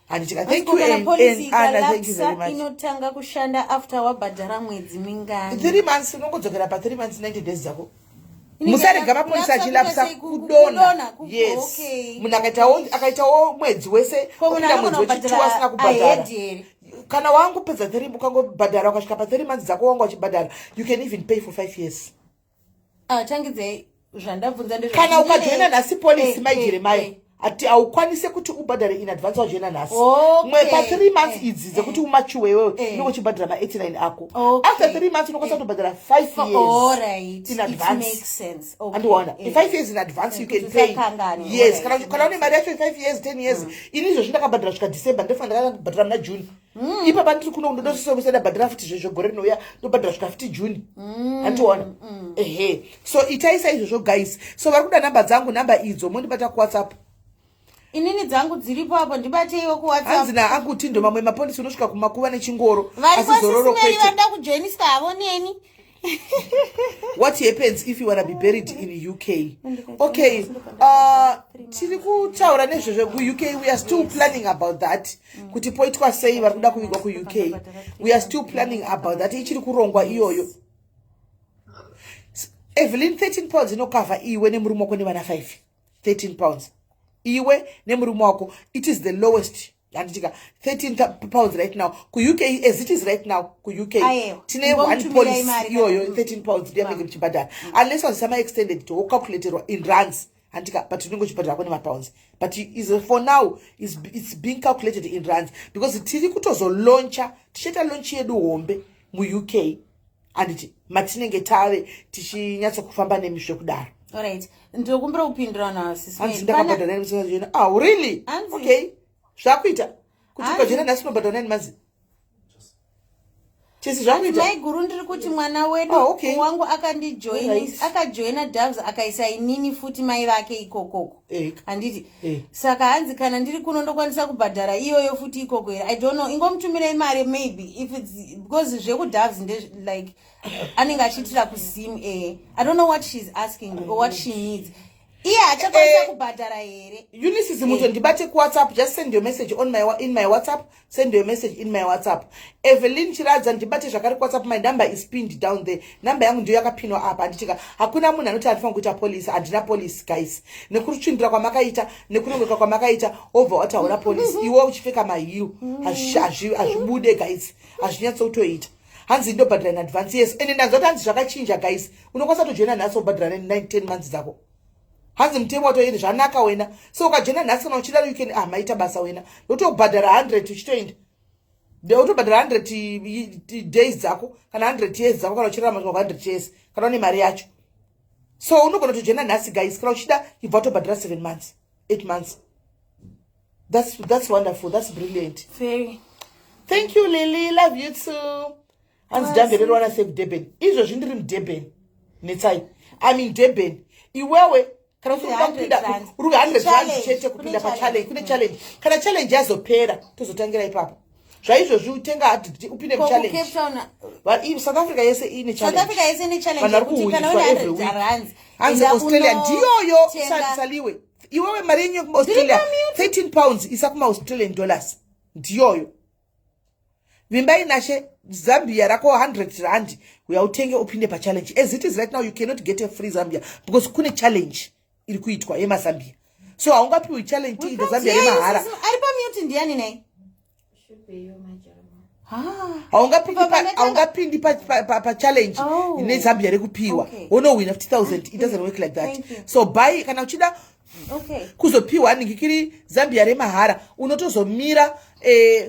handitika? Thank you, Anna, thank you very much. Inotanga kushanda after wabhadhara mwedzi mingani? 3 months. Unongodzokera pa3 months, 90 days dzako. Musarega mapolisi achilapsa kudonha. Yes, munhu akaitawo mwedzi wese, opinda mwedzi wechitu asina kubhadhara. Kana wangopedza three, ukangobhadhara ukasvika pa3 months dzako, wanga uchibhadhara, you can even pay for 5 years. Ah, tangidzei zvandabvunza. Kana ukajoina nhasi policy, maijeremaya. Ati haukwanise kuti ubhadhare in advance wajoina nhasi. Okay. Mwe pa3 months idzi dzekuti umachuwe iwewe, unenge uchibhadhara ma89 ako. After 3 months unokwanisa kutobhadhara 5 years in It advance. Makes sense. Okay. Andiona, 5 years in advance you Kuti can pay. usakanganwe. Yes, kana une mari yacho, 5 years, 10 years. Ini izvozvi ndakabhadhara svika December, ndofanira ndakabhadhara muna June. Ipapa ndiri kuno, ndodosisomisa, ndabhadhara futi zvezvo gore rinouya, ndobhadhara svika futi June. Handiona? Ehe, so itai saizvozvo, guys. So vari kuda namba dzangu, namba idzo, mondibata kuWhatsApp. Inini dzangu dziripo apo, ndibateiwo kuWhatsApp. Hanzi naakuti ndo mamwe mapolisi, unosvika kumakuva nechingoro, Vari asi zororo kwasisimeri kwete. vanoda kujoiniswa havo neni. What happens if you wanna be buried in UK? Okay, tiri kutaura nezvezve kuUK. We are still planning about that, kuti poitwa sei. Vari kuda kuvigwa kuUK, we are still planning about that, ichiri kurongwa iyoyo. Evelyn, £13 inokavha iwe nemurume wako nevana 5. £13, iwe nemurume wako. It is the lowest, handitika? £13 right now kuUK, as it is right now kuUK. Aiwa, Tine one ingomutumirai policy mari iyoyo, £13 ndiyamunenge muchibhadhara, unless wazisa ma-extended, wocalculaterwa in rands, handika? But unenge uchibhadhara kune mapounds, but is for now it's being calculated in rands because tiri kutozolauncha, tichaita launch yedu hombe muUK, handiti? Matinenge tave tichinyatsokufamba nemi zvekudaro. Alright, ndinokumbira kupindura Hanzi ndakabhadhara nine. Ah, really? Hanzi. Okay, zvakuita kuti Hanzi. ukajena nhasi unobhadhara 9 months chesi, zvakuita. Maiguru, ndiri kuti mwana wedu Oh, okay. wangu akandijoini, akajoina Doves, akaisa inini futi mai vake ikokoko, handiti? Saka hanzi kana ndiri kuno ndokwanisa kubhadhara iyoyo futi ikoko here? I don't know, ingomutumirei mari. Maybe if it's because zvekuDoves nde like anenge achiitira kuZim. I don't know what she's asking or what she needs. Iye achakwanisa kubhadhara here? Ulysses Muto, ndibate kuWhatsApp. Just send your message on my in my WhatsApp. Send your message in my WhatsApp. Evelyn Chiradza, ndibate zvakare kuWhatsApp. My number is pinned down there. Namba yangu ndiyo yakapinwa apa, handitika? Hakuna munhu anoti handifanira kuita policy. Handina policy, guys. Nekutsvindira kwamakaita, nekurongeka kwamakaita, wobva wataura policy iwe uchipfeka maheel, hazvibude, guys, hazvinyatsokutoita. Hanzi ndobhadhara in advance. Yes, ende ndanzwa kuti hanzi zvakachinja, guys. Unokwanisa kutojoina nhasi, wobhadhara 9 10 months dzako. Hanzi mutemo watoende zvanaka wena. So ukajena nhasi kana uchida, you can, ah, maita basa wena, ndotobhadhara 100 uchitoenda, ndotobhadhara 100 days dzako kana 100 years dzako, kana uchirarama 100 years, kana une mari yacho. So unogona kutojena nhasi, guys. Kana uchida, ibva watobhadhara 7 months, 8 months. That's wonderful, that's brilliant. Very. Thank you, Lily, love you too. Hanzi ndamvererwana sei kuDurban? Izvozvi ndiri muDurban, netsai. I'm in Durban. Iwewe kana usiri kuda kupinda, 100 uri 100 rand Challenge. chete kupinda Kune. Pachallenge, kune challenge. Kana challenge yazopera, tozotangira ipapo. Zvaizvozvi utenga upinde Ko muchallenge. kuCape Town? South Africa yese ine South challenge. Africa yese ine challenge Vanhu vari yekuti kana kuhwiniswa une every 100 week. rands, Hanzi enda Australia ndiyoyo. Saliwe, iwewe mari yenyu yekumaAustralia, £13, isa kumaAustralian dollars, ndiyoyo. Vimbai Nashe, Zambia rako 100 rand, uya utenge upinde pachallenge. As it is right now, you cannot get a free Zambia because kune challenge iri kuitwa yemazambia, so haungapiwi challenge tiita Zambia remahara. Ari pamute ndiani nai? Should be you, my Jeremiah. Haungapindi pachallenge nezambia rekupiwa, wonowina 50,000. It doesn't work like that. Thank you. So buy kana uchida kuzopiwa ningikiri Zambia remahara, unotozomira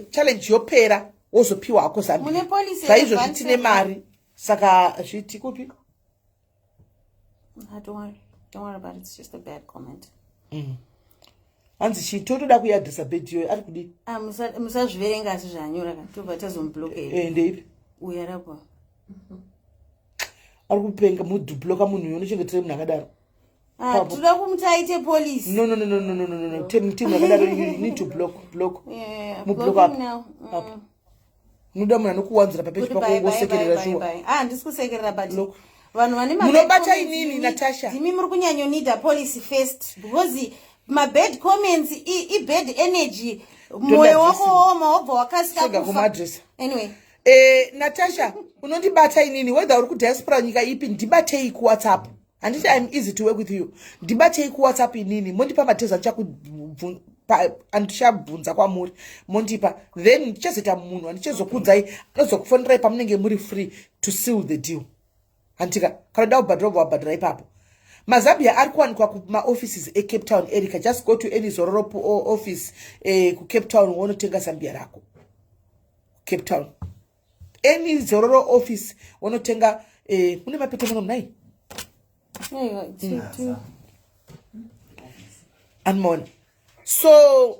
challenge yopera, wozopiwa hako Zambia. Mune policy Zvaizvozvi advance tine mari, saka zviti kupi? Ah, don't worry. Don't worry about it. It's just a bad comment. Hanzi chii? Totoda kuiadresa bed iyoyo, ari kudii? Ah, musazviverenga asi zvanyora ka, tobva tazomubloka. Ndeipi? Uya rapo. Ari kupenga, mudhubloka munhu uyo. Unochengetera munhu akadaro? Ah, Papo. toda kumuti aite policy. No, no, no, no, no, no, no, no. Team yakadaro, you need to block, block. Yeah, Mublock blocking up. now. Up. Unoda munhu anokuwanzira papeji pako, Goodbye, bye, wosekerera bye, shuwa. bye, bye. Ah, handisi kusekerera, but Look. vanhu vane ma-bad Munobata comments, inini, Natasha. Ndimi muri kunyanyonida policy first because mabad comments i-bad energy, mwoyo wako woma, wobva wakasika Sega kufa. kumaadresa. Anyway. Natasha, unondibata inini, whether uri kudiaspora nyika ipi, ndibatei kuWhatsApp, handiti? I'm easy to work with you. Ndibatei kuWhatsApp inini, mondipa madetails andichabvunza kwamuri, mondipa, then ndichazoita munhu andichazokudzai, anozokufonerai pamunenge muri free to seal the deal, handitika? Kana uda kubhadhara, ubva wabhadhara ipapo. Mazambia ari kuwanikwa kumaoffices eCape Town. Erica, just go to any Zororo office kuCape Town, wonotenga zambia rako. Cape Town, any Zororo office, wonotenga. Mune mapeto muno munai. Aiwa, two. Anmona. So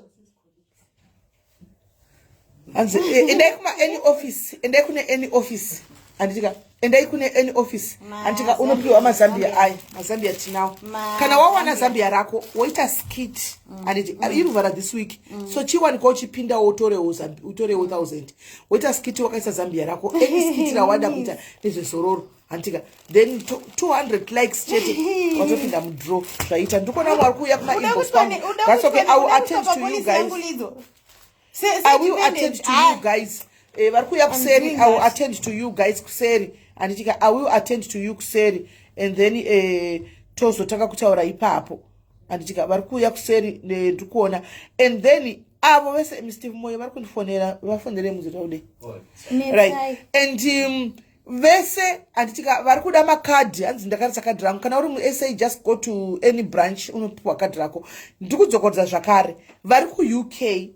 hanzi endai kuma any office, endai kune any office, handitika? Endai kune any office, handitika? Unopiwa mazambia aya. Mazambia tinawo. Kana wawana zambia rako, woita skit, handiti? Iruvhara this week, so chiwanikwa uchipindawo, utorewo utorewo 1000, woita skit wakaisa zambia rako, any skit rawada kuita nezvezororo, handitika? Then 200 likes chete, watopinda mudraw. Zvaita. Ndikuona vari kuuya kumainbox kwangu. That's okay, I will attend to you guys. I will attend to you guys. Vari kuuya kuseri. I will attend to you guys kuseri, handitika? I will attend to you kuseri and then tozotanga kutaura ipapo, handitika? Vari kuuya kuseri, ndiri kuona. And then avo vese, Mr Moyo, vari kundifonera, vafonere muzotaude. Right, and vese, handitika, vari kuda makadhi, hanzi ndakarisa kadhi rangu. Kana uri muSA, just go to any branch, unopiwa kadhi rako. Ndiri kudzokorodza zvakare, vari kuUK,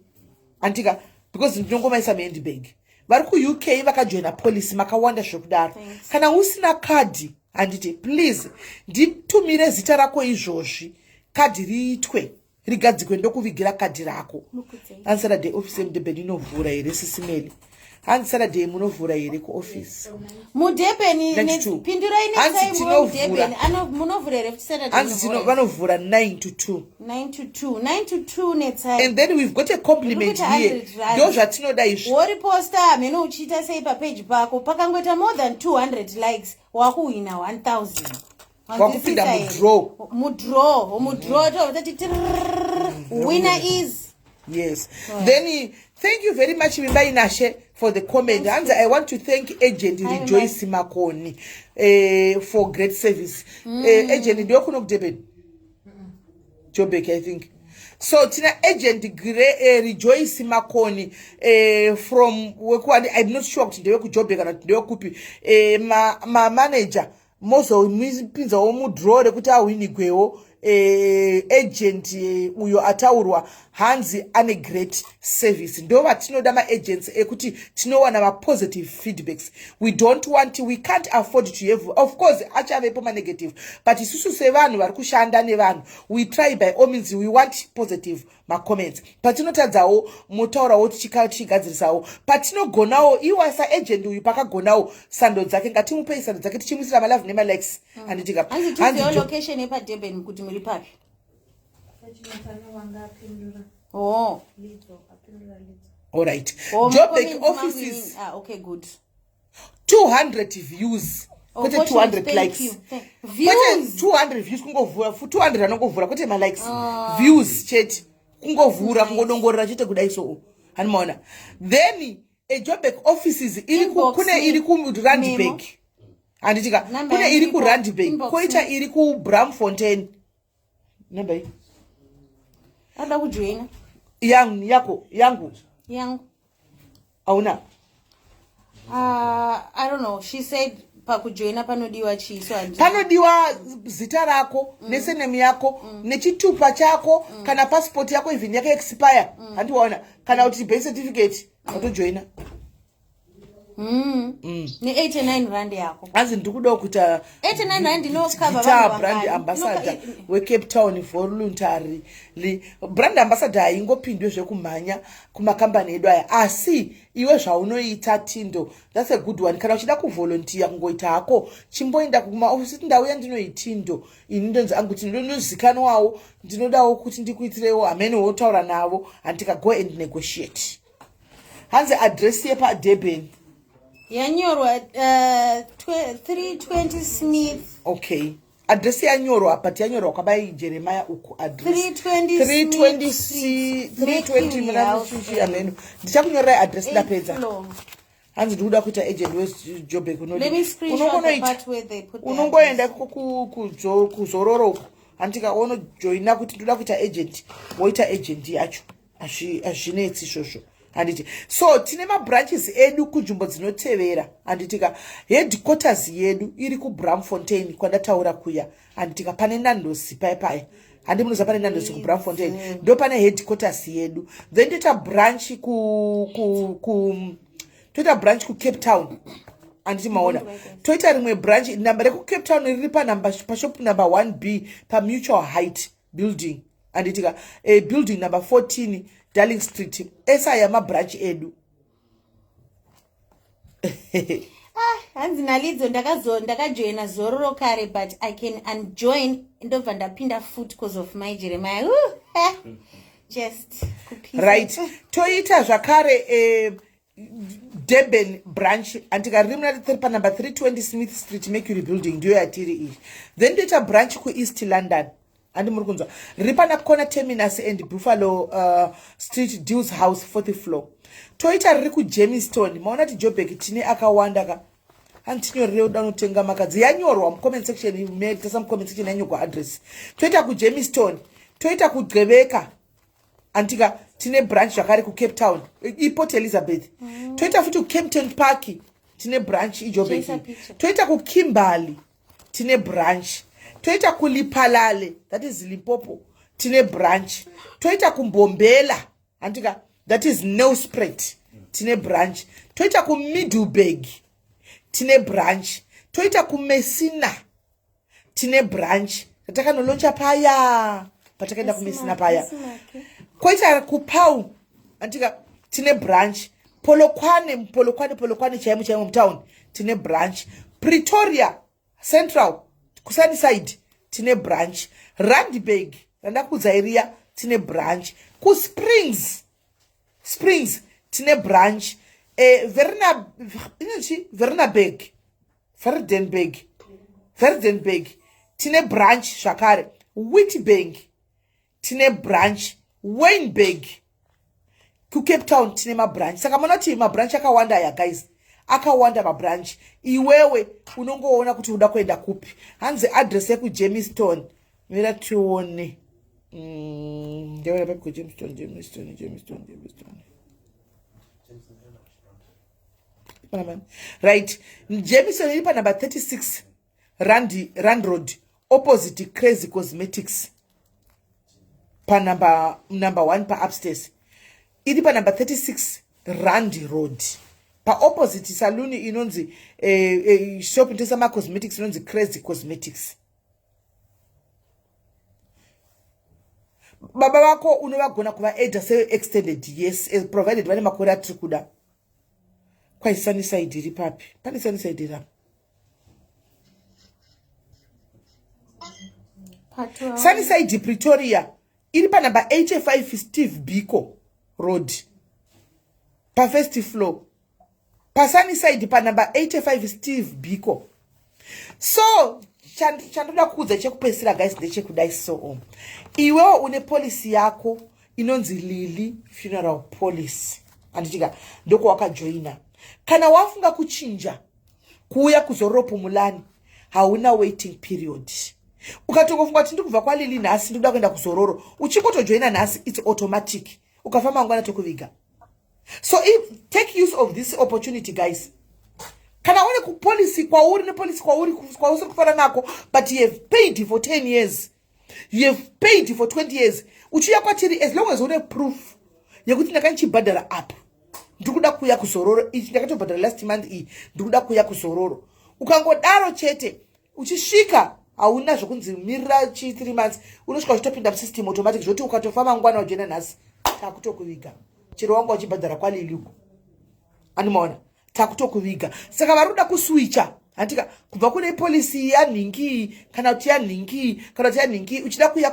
handitika, because ndinongomaisa muhandbag. Vari kuUK vakajoina policy, makawanda zvekudaro. Kana usina kadhi, handiti, please nditumire zita rako izvozvi, kadhi riitwe, rigadzikwe, ndokuvigira kadhi rako. Hanzi Saturday office yemuDurban inovhura here, Sisi Melly? Hanzi Saturday munovhura here kuoffice? MuDurban. 92. Pindurai. Hanzi Netsai. tinovhura. MuDurban munovhura here futi Saturday? Hanzi vanovhura 9 to 2. 9 to 2, 9 to 2, netsai. And then we've got a compliment Ndiri kuita here. 100 rand. Ndo zvatinoda izvi. Woriposta hamene uchiita sei papeji pako, pakangoita more than 200 likes, wakuhwina 1000. Wakupinda mudraw. Mudraw, mudraw, tobva tati tirrrr, winner is Yes, then thank you very much, Vimbai Nashe, for the comment. Hanzi I want to thank Agent Hi, Rejoice Makoni for great service. Agent ndokuno kuDurban, Joburg, I think so. Tina Agent Rejoice Makoni from wekuani, I'm not sure kuti ndewekuJoburg kana kuti ndewekupi. Mamanager mozomupinzawo mudraw rekuti ahwinigwewo. Agent uyo ataurwa, hanzi ane great service. Ndo vatinoda, maagents ekuti tinowana mapositive feedbacks. We don't want, we can't afford to have, of course achavepo manegative, but isusu sevanhu vari kushanda nevanhu, we try by all means, we want positive macomments. Patinotadzawo, motaurawo, tichigadzirisawo. Patinogonawo, iwa saagent uyu pakagonawo, sando dzake, ngatimupei sando dzake, tichimuisira malove nemalikes, handitika? Hanzi tiuzewo location yepaDurban kuti muri papi. Pachinofanira wanga apindura. Oh. Lidzo apindura, Lidzo. Allright. Oh, Joburg macomments offices. Ah, okay, good. 200 views, Oh, kwete fortunate, 200 thank likes. you. Kwete Views. 200 views, kungovhura 200, anongovhura, kwete malikes, views chete, kungovhura, kungodongorera chete kudai. So hanimaona. Then eJoburg offices iri Inbox kune me. iri kuRandburg, Memo. handitika? Number Kune iri yangu. kuRandburg, Inbox koita me. iri kuBramfontein. Namba iyi. Ada kujoina. Yangu, yako, yangu. Yangu. Hauna? I don't know, she said pakujoina panodiwa chii, so Panodiwa zita rako nesurname yako nechitupa chako, kana passport yako, even yaka expire, handiwaona, kana kuti birth certificate, watojoina. Ne-89 rand yako. Hanzi ndiri kudawo kuita 89 rand inocover guitar vanhu brand vangani? ambassador weCape Town voluntarily. Brand ambassador haingopindwe zvekumhanya kumakambani edu aya, asi iwe zvaunoita, Tindo, that's a good one. Kana uchida kuvolunteer, kungoita hako, chimboenda kumaofisi kuti ndauya, ndinoitindo, ini ndonzi angu Tindo, ndinozikanwawo, ndinodawo kuti ndikuitirewo hamene, wotaura navo, handika? Go and negotiate. Hanzi address yepaDurban. Yanyorwa, 320 Smith. Okay, address yanyorwa, but yanyorwa kwabai Jeremiah uku, address. 320 320 Smith Street, 320 Mercury muna House, ameno. Ndichakunyorerai address eighth ndapedza. floor. Hanzi ndikuda kuita agent weJobek. Let me screenshot the part where they put the Unongoenda iko kuzororo uko, handika? Wonojoina kuti ndoda kuita agent, woita agent yacho. Hazvinetsi izvozvo. Handiti? So tine mabranches edu kunzvimbo dzinotevera, handitika? Headquarters yedu iri kuBramfontein kwandataura kuya, handitika? Pane Nandosi paya paya, handi munoziva pane Nandosi kuBramfontein, ndo pane headquarters yedu. Then toita branch ku, ku, ku toita branch kuCape Town, handiti maona? Toita rimwe branch number rekuCape Town riri panumber pashop number 1B paMutual Height building, handitika? Building number 14, Darling Street. Ese aya mabranch edu. Ah, hanzi naLidzo, ndakajoina Zororo kare, but I can unjoin ndobva ndapinda futi cause of my Jeremiah. Ooh, eh. Just kupisa. Right, toita zvakare Durban branch, andika? Riri muna panumber 320 Smith Street, Mercury Building, ndiyo yatiri iyi. Then toita branch kuEast London, handi muri kunzwa? Riri pana corner Terminus and Buffalo Street, Deals House, fourth floor. Toita riri kuGermiston. Maona kuti Joburg tine akawanda ka. Handitinyorere uda unotenga makadzi yanyorwa mucomment section, tasa mucomment section yanyorwa address. Toita kuGermiston, toita kuGqeberha, antika? Tine branch zvakare kuCape Town, iPort Elizabeth. Toita futi kuKempton Park, tine branch iJoburg. Toita kuKimberley, tine branch. Toita kuLephalale, that is Limpopo, tine branch. Toita kuMbombela, antika? That is Nelspruit, tine branch. Toita kuMiddelburg, tine branch. Toita kuMessina, tine branch ratakanoloncha paya patakaenda kuMessina paya. Koita kuPaarl, antika? Tine branch. Polokwane, Polokwane, Polokwane chaimo chaimo mutown tine branch. Pretoria Central, kuSunnyside, tine branch. Randburg randakuudzai riya, tine branch. KuSprings, Springs tine branch. Verna, inonzi Vernaburg, Vredenburg, Vredenburg tine branch zvakare. Witbank tine branch. Wynberg kuCape Town tine mabranch. Saka maona kuti mabranch akawanda aya, guys, akawanda mabranch. Iwewe unongoona kuti uda kuenda kupi. Hanzi address yekuGermiston, mira tione. Ndeona papi kuGermiston? Germiston, Germiston, Germiston. Right, Germiston iri panumber 36 Rand Road, opposite Crazy Cosmetics, panumber number 1 paupstairs. Iri panumber 36 Rand Road, paopposite saluni inonzi shop inotengesa macosmetics inonzi Crazy Cosmetics. Baba vako unovagona kuvaadda seextended, yes, provided vane makore atiri kuda. Kwai Sunnyside iri papi? Pane Sunnyside iri apa. Sunnyside Pretoria iri panumber 85 Steve Biko Road, pafirst floor, paSunnyside, panumber 85 Steve Biko. So chandoda kuudza chekupedzisira, guys, ndechekudai. So iwewo une policy yako inonzi Lily Funeral Policy, handitika? Ndokwawakajoina. Kana wafunga kuchinja kuuya kuZororo Pumulani, hauna waiting period. Ukatongofunga kuti ndikubva kwaLily nhasi, ndikuda kuenda kuZororo, uchingotojoina nhasi, it's automatic. Ukafamba mangwana, tokuviga. So if, take use of this opportunity, guys. Kana une kupolicy kwauri, nepolicy kwauri kwausiri kufara nako, but you have paid for 10 years, you have paid for 20 years, uchiuya kwatiri, as long as une proof yekuti ndakandichibhadhara apa, ndiri kuda kuuya kuZororo, ichi ndakatobhadhara last month iyi, ndiri kuda kuuya kuZororo, ukangodaro chete, uchisvika hauna zvokunzi mirira chi 3 months. Unosvika uchitopinda musystem automatic, zvoti ukatofa mangwana wajoina nhasi, takutokuviga chero wanga uchibhadhara kwaLily uko, animaona? Takutokuviga. Saka vari kuda kuswicha, handika, kubva kune policy yanhingi kana kuti yanhingi kana kuti yanhingi, uchida kuuya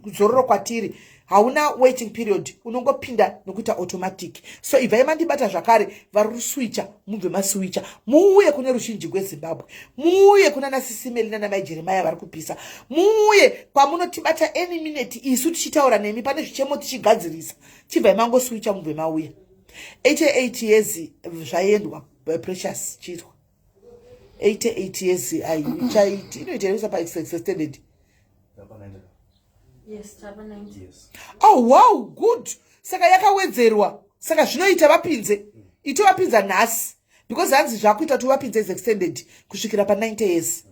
kuZororo kwatiri, hauna waiting period, unongopinda nokuita automatic. So ibvai mandibata zvakare. Vari kuswicha, mubve maswicha, muuye kune ruzhinji gweZimbabwe, muuye kuna nasisimeli nanamai Jeremaya vari kupisa, muuye kwamunotibata any minute, isu tichitaura nemi pane zvichemo tichigadzirisa. Chibvai mangoswicha, mubve mauya. 88 years zvaendwa, Precious Chirwa, 88 years aichaiti inoita inoisa paextended. Yes, tava 90. Oh wow, good. Saka yakawedzerwa. Saka zvinoita vapinze, itovapinza nhasi because hanzi zvakuita kuti uvapinze is extended kusvikira pa 90 years.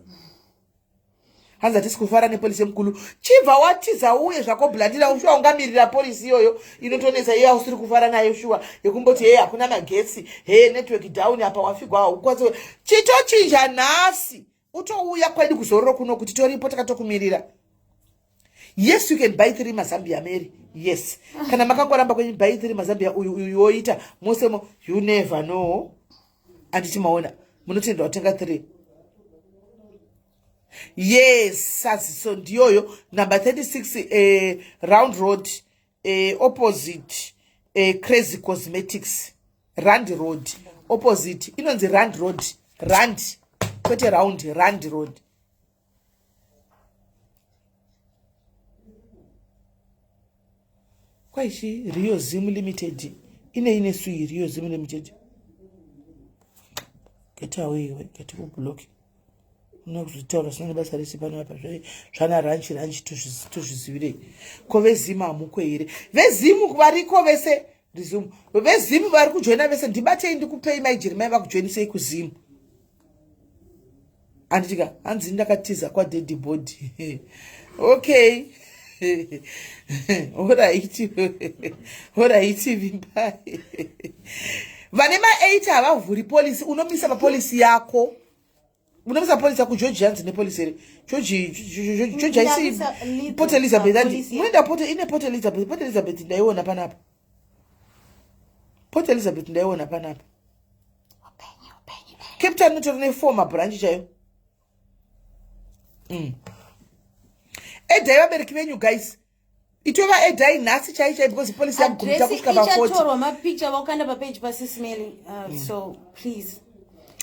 Hanzi hatisi kufara nepolisi yemukulu. Chibva watiza uye zvako blandira, shuwa ungamirira polisi iyoyo inotonetsa iyo ausiri kufara nayo shuwa yekumboti hee hakuna magetsi, hee network down apa wafigwa haukwanisi. Chitochinja nhasi utouya kwedu kuzororo kuno kuti toripo takatokumirira. Yes, you can buy 3 mazambia Mary. Yes, kana makangoramba kwenyu buy 3 mazambia uyu uyu yoita mosemo, you never know. Anditi maona munotendwa kutenga 3. Yes, saziso ndiyoyo number 36 round road, opposite Crazy Cosmetics. Rand Road opposite, inonzi Rand Road, Rand kwete round, Rand Road. Kwaichi Rio Zim Limited ine ine sui Rio Zim Limited. Get away iwe, get kublock. Unokuzotaura zvisina nebasa rese pano apa zvana ranchi ranchi tozvizivirei. Ko vezimu hamuko here? Vezimu variko vese, resume. Vezimu vari kujoina vese, ndibatei ndikupei mai Jeremai vakujoinisei kuzimu. Anditika hanzi ndakatiza kwadaddy body. Okay. Alright. Alright, vimbai. Vane ma8 havavhuri policy, unomisa papolisi yako. Unomisa polisi yako George hanzi nepolisi here? George George haisi Port Elizabeth handi. Munoenda Port ine Port Elizabeth, Port Elizabeth ndaiona panapa. Port Elizabeth ndaiona panapa. Cape Town inotori ne4 mabranch chaiyo. Edhai vabereki venyu guys. Itova edhai nhasi chai chai because policy yagumita kusvika pa 40. Ichatorwa mapicture vakanda papage pasismeli. So please.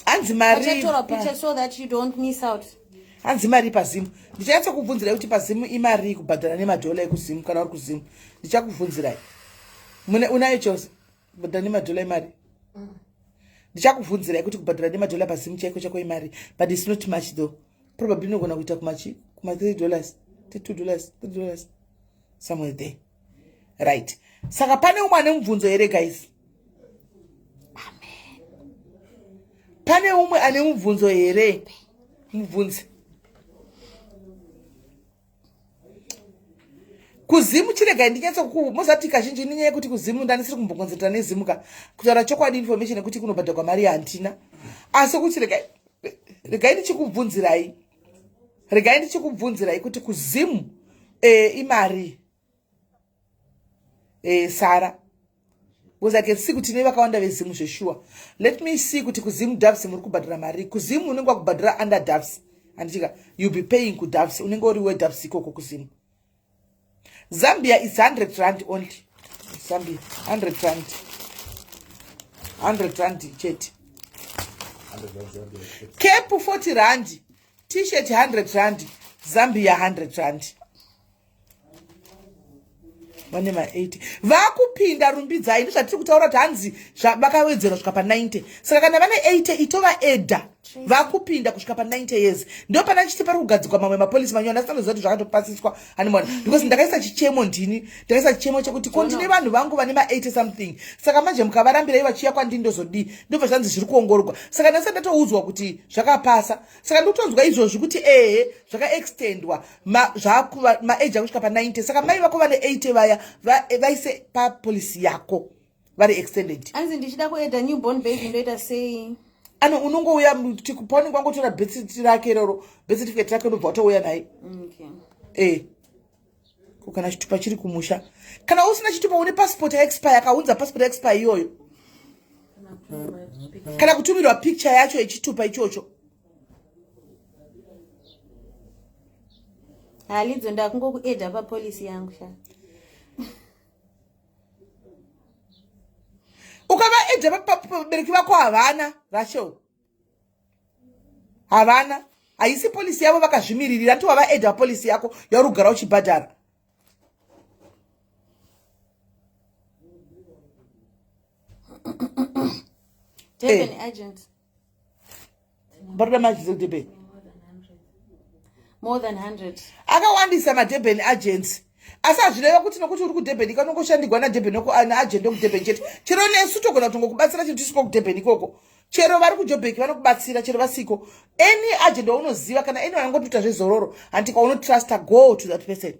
Hanzi mari. Vachatorwa picture so that you don't miss out. Hanzi mari pazimu. Ndichanyatsa kubvunzirai kuti pazimu imari kubhadhara nemadhola ekuzimu kana uri kuzimu. Ndichakubvunzirai. Mune unayo chose kubhadhara nemadhola imari. Ndichakubvunzirai kuti kubhadhara nemadhola pazimu chaiko chako imari, but it's not much though. Probably inogona kuita kumachi kuma $3, $2, $3 somewhere there. Right. Saka pane umwe ane mubvunzo here guys? Amen. Pane umwe ane mubvunzo here? Mubvunze. Kuzimu chiregai ndinyatso ku mozati kazhinji nenyaya yekuti kuzimu ndandisiri kumbokonzerta nezimu ka kutaura chokwadi information yekuti kunobhadharwa mari handina, asi kuti regai ndichikubvunzirai, regai ndichikubvunzirai kuti kuzimu imari Sara, because I can see kuti ne vakawanda vezimu zveshuwa. Let me see kuti kuzimu Doves muri kubhadhara mari. Kuzimu unenge wakubhadhara under Doves, handitika? You be paying kuDoves, unenge uri weDoves ikoko kuzimu. Zambia is 100 rand only. Zambia 100 rand, 100 rand chete. Cape 40 rand, t-shirt 100 rand, Zambia 100 rand. Vane ma80 vakupinda rumbidzai, ndozvatiri kutaura kuti hanzi vakawedzera kusvika pa90. Saka kana vane 80 itova eda vakupinda kusvika pa90 years. Ndo pana chiti pari kugadzikwa mamwe mapolisi manyowani, asi anoziva kuti zvakatopasiswa hanimona, because ndakaisa chichemo, ndini ndakaisa chichemo chekuti ko ndine vanhu vangu vane ma80 something, saka manje mukavarambira vachiya kwandini ndozodii? Ndobva zvanzi zviri kuongororwa. Saka ndasati ndatoudzwa kuti zvakapasa, saka ndikutonzwa izvozvi kuti ehe zvakaextendwa maage akusvika pa90. Saka mai vako vane 80 vaya vaise papolisi yako vari extended. Anzi ndichida kuedha newborn baby ndoita sei? Ano unongouya paunenge wangotora birth rake iroro, birth certificate rake, unobva watouya naye. Ko kana chitupa chiri kumusha? Kana usina chitupa une passport yaexpire, akaunza passport yaexpire iyoyo kana kutumirwa picture yacho yechitupa ichocho. Halidzo, ndakungokuedha papolisi yangu sha. Ukavaedha vabereki vako havana, Rachel, havana, haisi polisi yavo, vakazvimiririra. Ndi wavaedha polisi yako yauri kugara uchibhadhara. Durban agent. Barikuda maagents ekudurban. More than 100. Akawandisa maDurban agents. Asi hazvireva kuti nokuti uri kuDurban ika unongoshandigwa naDurban naagent wekuDurban chete. Chero nesu togona kutongokubatsira chero tisiko kuDurban ikoko. Chero vari kuJoburg vanokubatsira chero vasiko. Any agent waunoziva kana any vanongotoita zvezororo hanti kwaunotrusta, go to that person.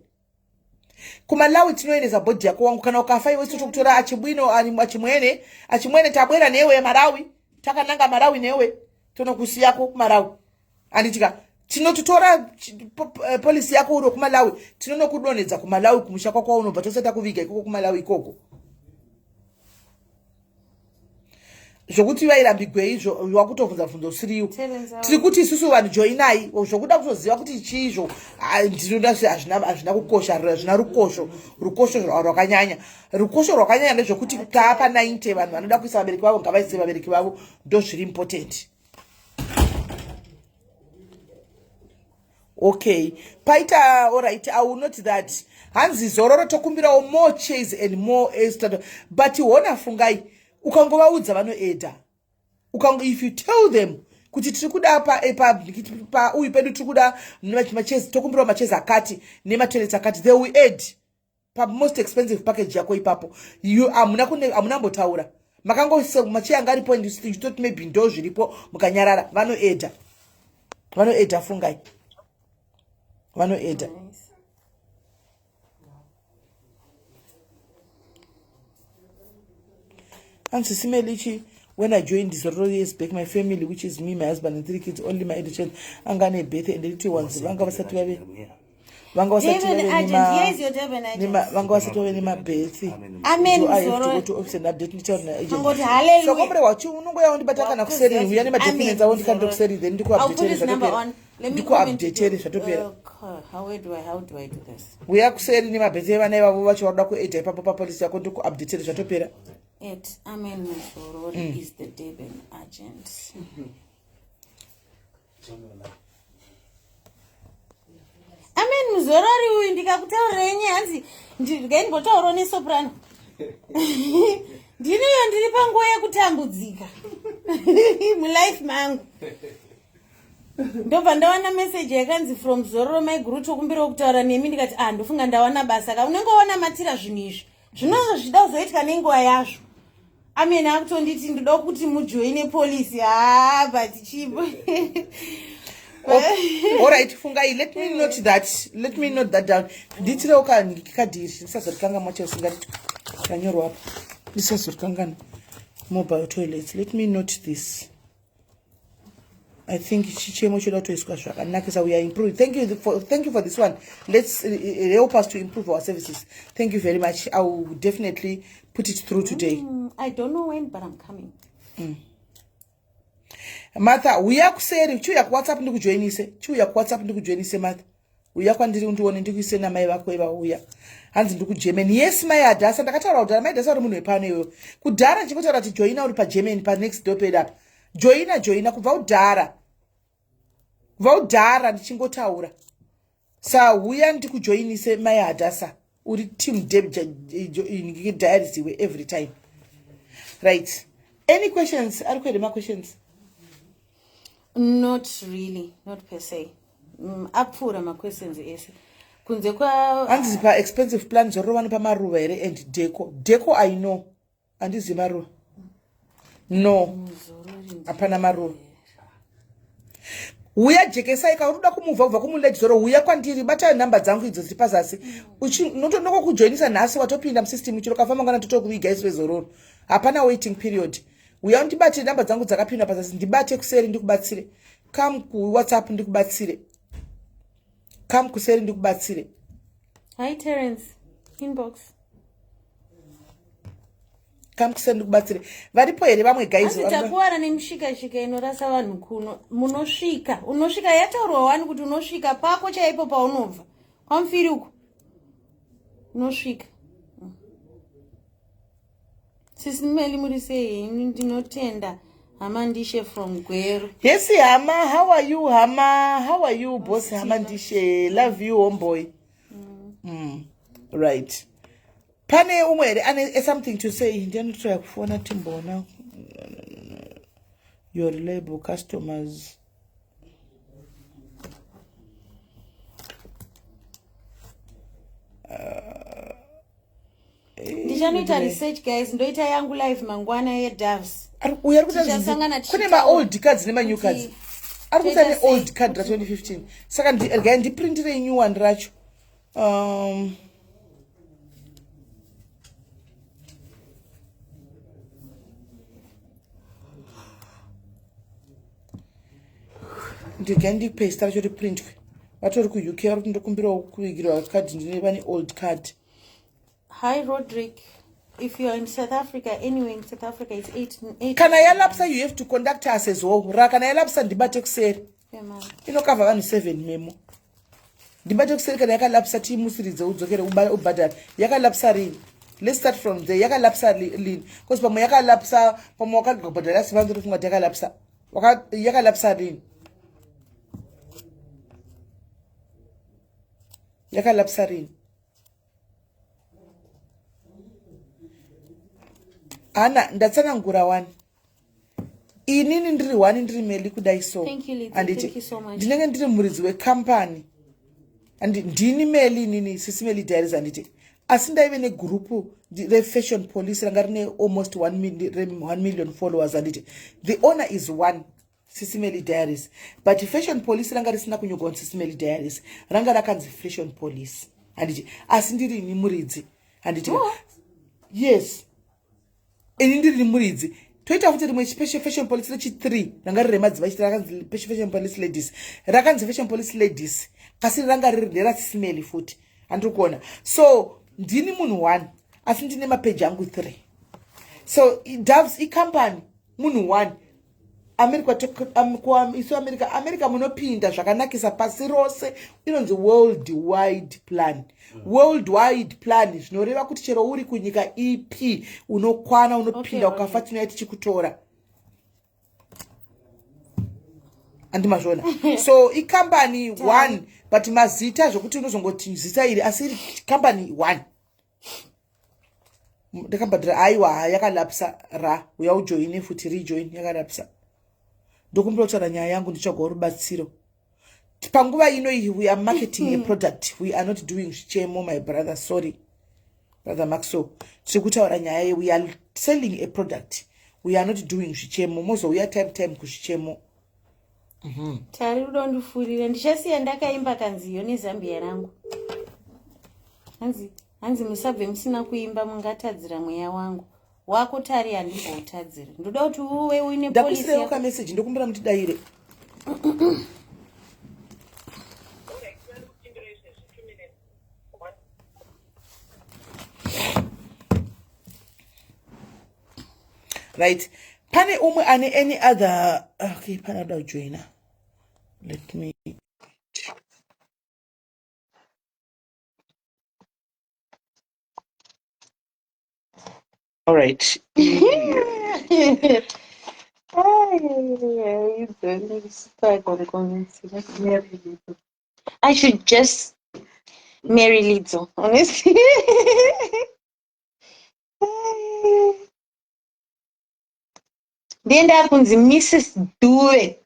KuMalawi tinoendesa bhodhi yako wangu, kana ukafa iwe totokutora achibwino achimwene achimwene tabwera newe Malawi, takananga Malawi newe, tonokusiyako kuMalawi. Anditika tinototora polisi yako uri kuMalawi, tinonokudonhedza kuMalawi kumusha kwako waunobva, tosati takuviga ikoko kuMalawi ikoko. Zvokuti vairambigwei izvo wakutobvunza bvunzo usiriwo. Tiri kuti isusu vanhu joinai, zvokuda kutoziva kuti chiizvo ndinoda hazvina kukosha, hazvina rukosho, rukosho rwakanyanya. Rukosho rwakanyanya ndezvekuti taapa 90 vanhu vanoda kuisa vabereki vavo ngavaise vabereki vavo, ndo zviri important. Okay, paita alright, I will note that. Hanzi Zororo tokumbirawo more chairs and more extra, but hona fungai, ukangovaudza vanoeda. Ukango, if you tell them kuti tiri kuda pa, eh, pa, pa uyu pedu tiri kuda machairs, tokumbirawo machairs akati nematoilets akati, they will add pamost expensive package yako ipapo. You hamuna kune hamuna mbotaura, makangoisa macheya anga aripo and you thought maybe ndo zviripo, mukanyarara. Vanoeda, vanoeda fungai, vanoeda. Nice. Hanzi simelichi, when I joined Zororo years back, my family, which is me, my husband and three kids, only my elder child anga ane birth and little ones vanga vasati vave vanga vasati Durban vave agent. Here is your Durban agent. vanga vasati vave nemabirth. Amen. Do I have to Zororo. go to office and update nditaura naagent? Angoti hallelujah. So komborerwa chi unongoya undibata kana kuseri, uya nemadocuments avo ndikando kuseri, then I'll put ndikuupdatere his number zvatopera. on. Let me comment Ndikuupdatere to- zvatopera. How do I do this? Uya kuseri nemabirth evana ivavo vacho varoda kuedha ipapo papolisi yako, ndikuupdatere zvatopera. At Amen Muzorori is the Durban agent. Amen Muzorori uyu ndikakutaurirai nyaya, hanzi ngaimbotaurawo nesoprano. Ndiniyo ndiri panguva yekutambudzika mulife mangu, ndobva ndawana meseji yakanzi from Zororo, maiguru tokumbirawo kutaura nemi. Ndikati, ah, ndofunga ndawana basa ka. Unenge waona matira zvinhu izvi zvinonge zvida kuzoitika nenguva yazvo. Amen akutonditi ndoda kuti mujoine polisi. Ha, but chipo. Alright fungai, let me note that, let me note that down. Ndiitirewo kadhiri ndisazorikanga macho usingati kanyorwa apa, ndisazorikangana. Mobile toilets, let me note this. I think chichemo choda kutoiswa zvakanakisa. We are improving. Thank you for this one. Let's help us to improve our services. Thank you very much. I will definitely put it through today. I don't know when, but I'm coming. Martha, uya kuseri, chiuya kuWhatsApp ndikujoinise. Chiuya kuWhatsApp ndikujoinise. Martha, uya kwandiri undione, ndikuise namai vako ivauya. Hanzi ndiri kuGermany. Yes, mai Adhasa, ndakataura kudhara. Mai Adhasa uri munhu wepano iwewe. Kudhara ndichingotaura kuti joina uri paGermany, panext door pedu apa. Joina, joina kubva kudhara, kubva kudhara ndichingotaura. Sa uya ndikujoinise. Mai Hadhasa uri team diaries iwe every time. Right, any questions? Ari kuhere maquestions? Not really, not per se. Apfuura maquestions ese kunze kwa Hanzi paexpensive plan Zororo vanopa maruva here and deco? Deco I know, handizivi maruva, no. Muzorori. Hapana maruva. Uya jekesai, kana unoda kumuvha kubva kumuLady Zoro, uya kwandiri, bata nhamba dzangu idzo dziri pazasi. Notokujoinisa nhasi, watopinda musystem. Chiro kafamba ngana totokuviga isu vezororo, hapana waiting period. Uya undibate, nhamba dzangu dzakapinda pazasi, ndibate kuseri ndikubatsire. Come kuWhatsApp ndikubatsire, come kuseri ndikubatsire. Hi Terence, inbox. Come kuseri ndikubatsire. Varipo here vamwe guys? Asi takuwara nemishikashika inorasa vanhu kuno. Munosvika, unosvika, yataurwa wani kuti unosvika pako chaipo paunobva kwamufiri uko unosvika. Sisimeli, muri sei henyu? Ndinotenda hama Ndishe from Gweru. Yes hama, how are you hama? How are you boss? Hama Ndishe, love you homeboy. Right, pane umwe here ane something to say? Ndianotoya kufona timboona your reliable customers. Ndichanoita research guys, ndoita yangu live mangwana yedoves. Uyo ari kuta kune maold cards nemanew cards. Ari kuta neold card ra 2015. Saka regai ndiprintire new one racho. Ndigai ndipe zita racho riprintwe. Vatori kuUK vari kuti ndokumbirawo kuigirwa card, ndine vane old card. Hi Roderick, if you're in South Africa, anywhere in South Africa, it's 8 8. Kana yalapsa, you have to conduct us as well. Ra kana yalapsa ndibate kuseri. Inokavha vanhu 7 memo. Ndibate kuseri kana yakalapsa tiimusiridze udzokere ubhadhare. Yakalapsa rini? Let's start from there. Yakalapsa lini? Because pamwe yakalapsa, pamwe wakabhadhara asi vanhu tofunga kuti yakalapsa. Yakalapsa rini? Yakalapsa rini? Hana ndatsanangura wani. Inini ndiri wani, ndiri Meli kudai so. Handiti ndinenge ndiri muridzi wekampani and ndini Meli, inini Sisi Meli Diaries, handiti? Asi ndaive negurupu refashion police ranga rine almost 1 million followers, handiti? The owner is one, Sisi Meli Diaries, but fashion police ranga risina kunyorwa Sisi Meli Diaries, ranga rakanzi fashion police, handiti? Asi ndirini muridzi, handiti? Oh. Yes, ini ndiri muridzi. Toita futi rimwe fashion police rechi3 ranga riri remadzimai chiti rakanzi fashion police ladies, rakanzi fashion police ladies, kasi ranga riri nderasisi Meli futi, handiri kuona? So ndini munhu one, asi ndine mapeji angu 3. So Doves icompany, munhu one. America, isu America, America munopinda zvakanakisa pasi rose, inonzi world wide plan. World wide plan zvinoreva kuti chero uri kunyika ipi unokwana, unopinda. Ukafa tinouya tichikutora, andimazvona? So ikambani one, but mazita zvokuti unozongoti zita iri, asi iri kambani one. Ndakabhadhara, aiwa, yakalapsa ra, uya ujoine futi, rejoin, yakalapsa. Ndokumbira kutaura nyaya yangu, nditsvagawo rubatsiro panguva ino iyi. We are marketing a product, we are not doing zvichemo, my brother. Sorry, brother Maxo, tiri kutaura nyaya ye we are selling a product, we are not doing zvichemo. Mozouya time time kuzvichemo. Tari rudo ndifurira, ndichasiya ndakaimba kanziyo nezambia rangu. Hanzi musabve musina kuimba, mungatadzira mweya wangu. Wako Tari handimboutadzira, ndoda kuti uwe uine policy. Ndakuisirewo kameseji, ndokumbira mutidaire. Right, pane umwe ane any other? Okay, pane ada kujoina. Let me All right. Ai, ai, don't I should just marry Lidzo, honestly. Ndienda kunzi Mrs. Dube.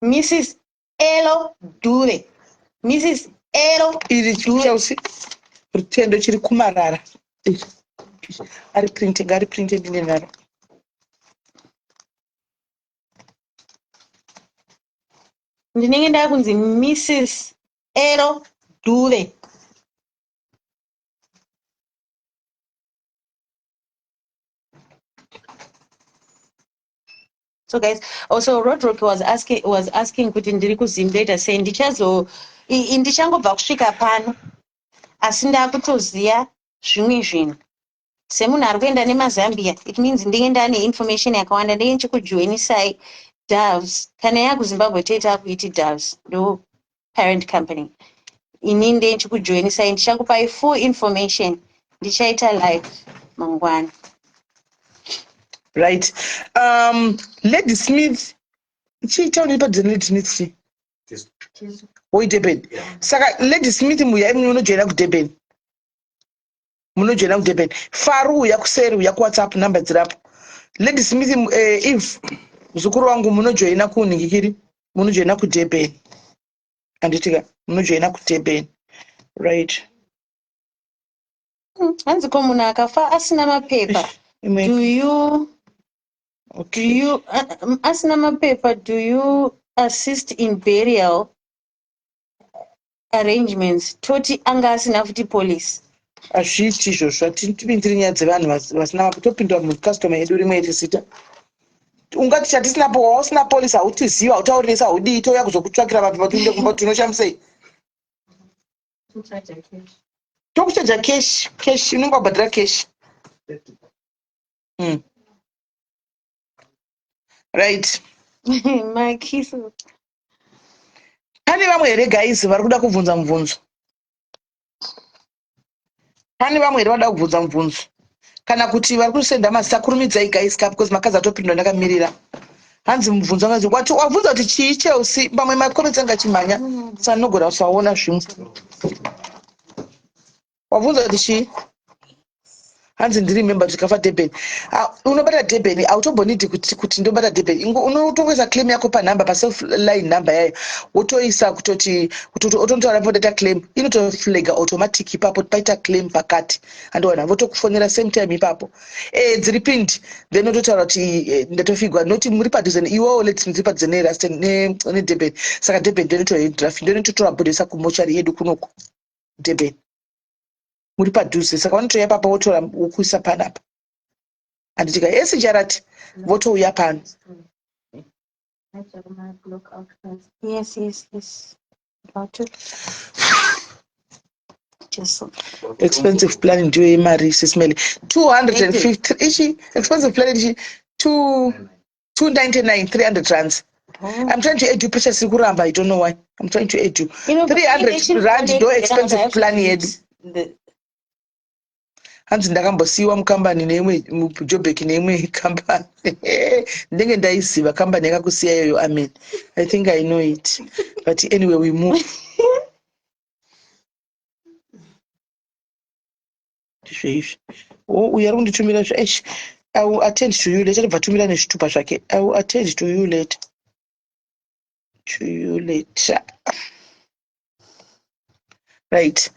Mrs. Elo Dube. Mrs. Elo Iri Dube. Chelsea, rutendo chiri kumarara. Iri. Ari printe, ngari printe, ndine naro. Ndinenge ndakunzi Mrs. Elo Dube. So guys, also Rodrock was asking kuti ndiri kuZim sei. Ndichazo ndichangobva kusvika pano, asi ndakutoziya zvimwe zvinhu semunhu ari kuenda nemazambia. It means ndinge ndane information yakawanda, ndinge ndichikujoinisai Doves. Kana yakuZimbabwe toita kuiti Doves ndo parent company. Ini ndenge ndichikujoinisai, ndichakupai full information, ndichaita live mangwana. Right, Lady Smith, chii tauni padhuze Lady Smith chii? Oi, Durban. Saka Lady Smith, muya munojoina kuDurban, munojoina kuDurban. Faru, uya kuseri, uya kuWhatsApp, number dzirapo. Lady Smith, if muzukuru wangu, munojoina kunhingikiri, munojoina kuDurban, handitika? Munojoina kuDurban, right? Hanzi ko munhu akafa asina mapepa, Imwe. do you do you asina mapepa, do you assist in burial arrangements? Toti anga asina futi policy. Hazviiti izvozvo. Hatipindiri nyaya dzevanhu vasina. Topindura mucustomer yedu rimwe risita. Ungati chatisinapo, wausina policy, hautiziva, hautauririsa, haudii, touya kuzokutsvakira vanhu vatiinde kumba, tinoshamisei? Tokuchaja cash, cash unenge wabhadhara cash. Right. Makiso. Pane vamwe here, guys, vari kuda kubvunza mubvunzo? Pane vamwe here vada kubvunza mubvunzo, kana kuti vari kusenda mazita? Kurumidzai, guys, ka, because makadzi atopindwa, ndakamirira. Hanzi mubvunzo angazi wati wabvunza kuti chii, Chelsea? Pamwe macomments anga achimhanya, saka ndinogona kusaona zvimwe. Wabvunza kuti chii? Hanzi ndiri member, tikafa Durban. Ah, unobata Durban, hautombonidi kuti ndobata Durban. Unotongoisa claim yako panhamba, paself line number yayo, wotoisa kutoti otonotaura podaita claim, inotoflaga automatic ipapo, paita claim pakati, andiona, votokufonera same time ipapo. Dziri pindi, then ototaura kuti ndatofigwa noti muri padhuze iwewo, lets ndiri padhuze neRasten neDurban, saka Durban ndonotodraft, ndonototora body kumochari yedu kunoku Durban, muri padhuze, saka vanotoya papa, votora, wokuisa panapa, handitika esi charati, votouya pano. Yes, about it. Just so. Expensive plan ndiyo yemari, sisimele 250 ichi expensive plan ichi 299, 300 rands. I'm trying to add you, Precious, iri kuramba. I don't know why. I'm trying to add you. 300 rand ndo expensive plan yedu. Hanzi ndakambosiyiwa mukambani neimwe muJobek neimwe kambani. Ndenge ndaiziva kambani yakakusiya iyoyo. Amen. I think I know it, but anyway, we move. Ndizvo izvi. O, uyu ari kunditumira. Eish, I will attend to you later. Ndibva tumira nezvitupa zvake. I will attend to you later, to you later. Right,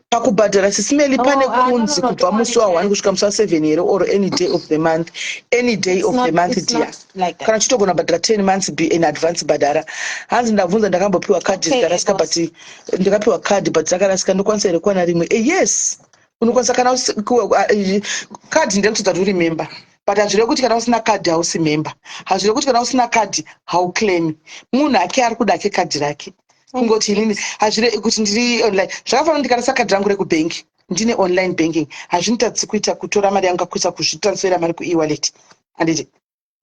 pakubhadhara, sisimeli, pane Oh, ah, no, kunzi no, no, kubva don't musi worry. wa1 kusvika musi wa7 here, or any day of the month? Any day It's of not, the month, it's dear. not like that. Kana uchitogona bhadhara 10 months be in advance, bhadhara. Hanzi ndabvunza, ndakambopiwa kadhi, rikarasika, boss. but ndakapiwa kadhi but rakarasika, ndokwanisa here kuwana rimwe? Yes, unokwanisa. Kana kadhi nderekutoita kuti uri member, but hazvirevi kuti kana usina kadhi hausi member. Hazvirevi kuti kana usina kadhi hauclaimi. Munhu ake ari kuda ake kadhi rake, kungoti inini hazvirevi kuti ndiri online. Zvakafanana ndikarasa kadhi rangu rekubhengi, ndine online banking, hazvinitadzisi kuita kutora mari yangu, kakuisa kuzvitransfera mari kuewallet, handiti?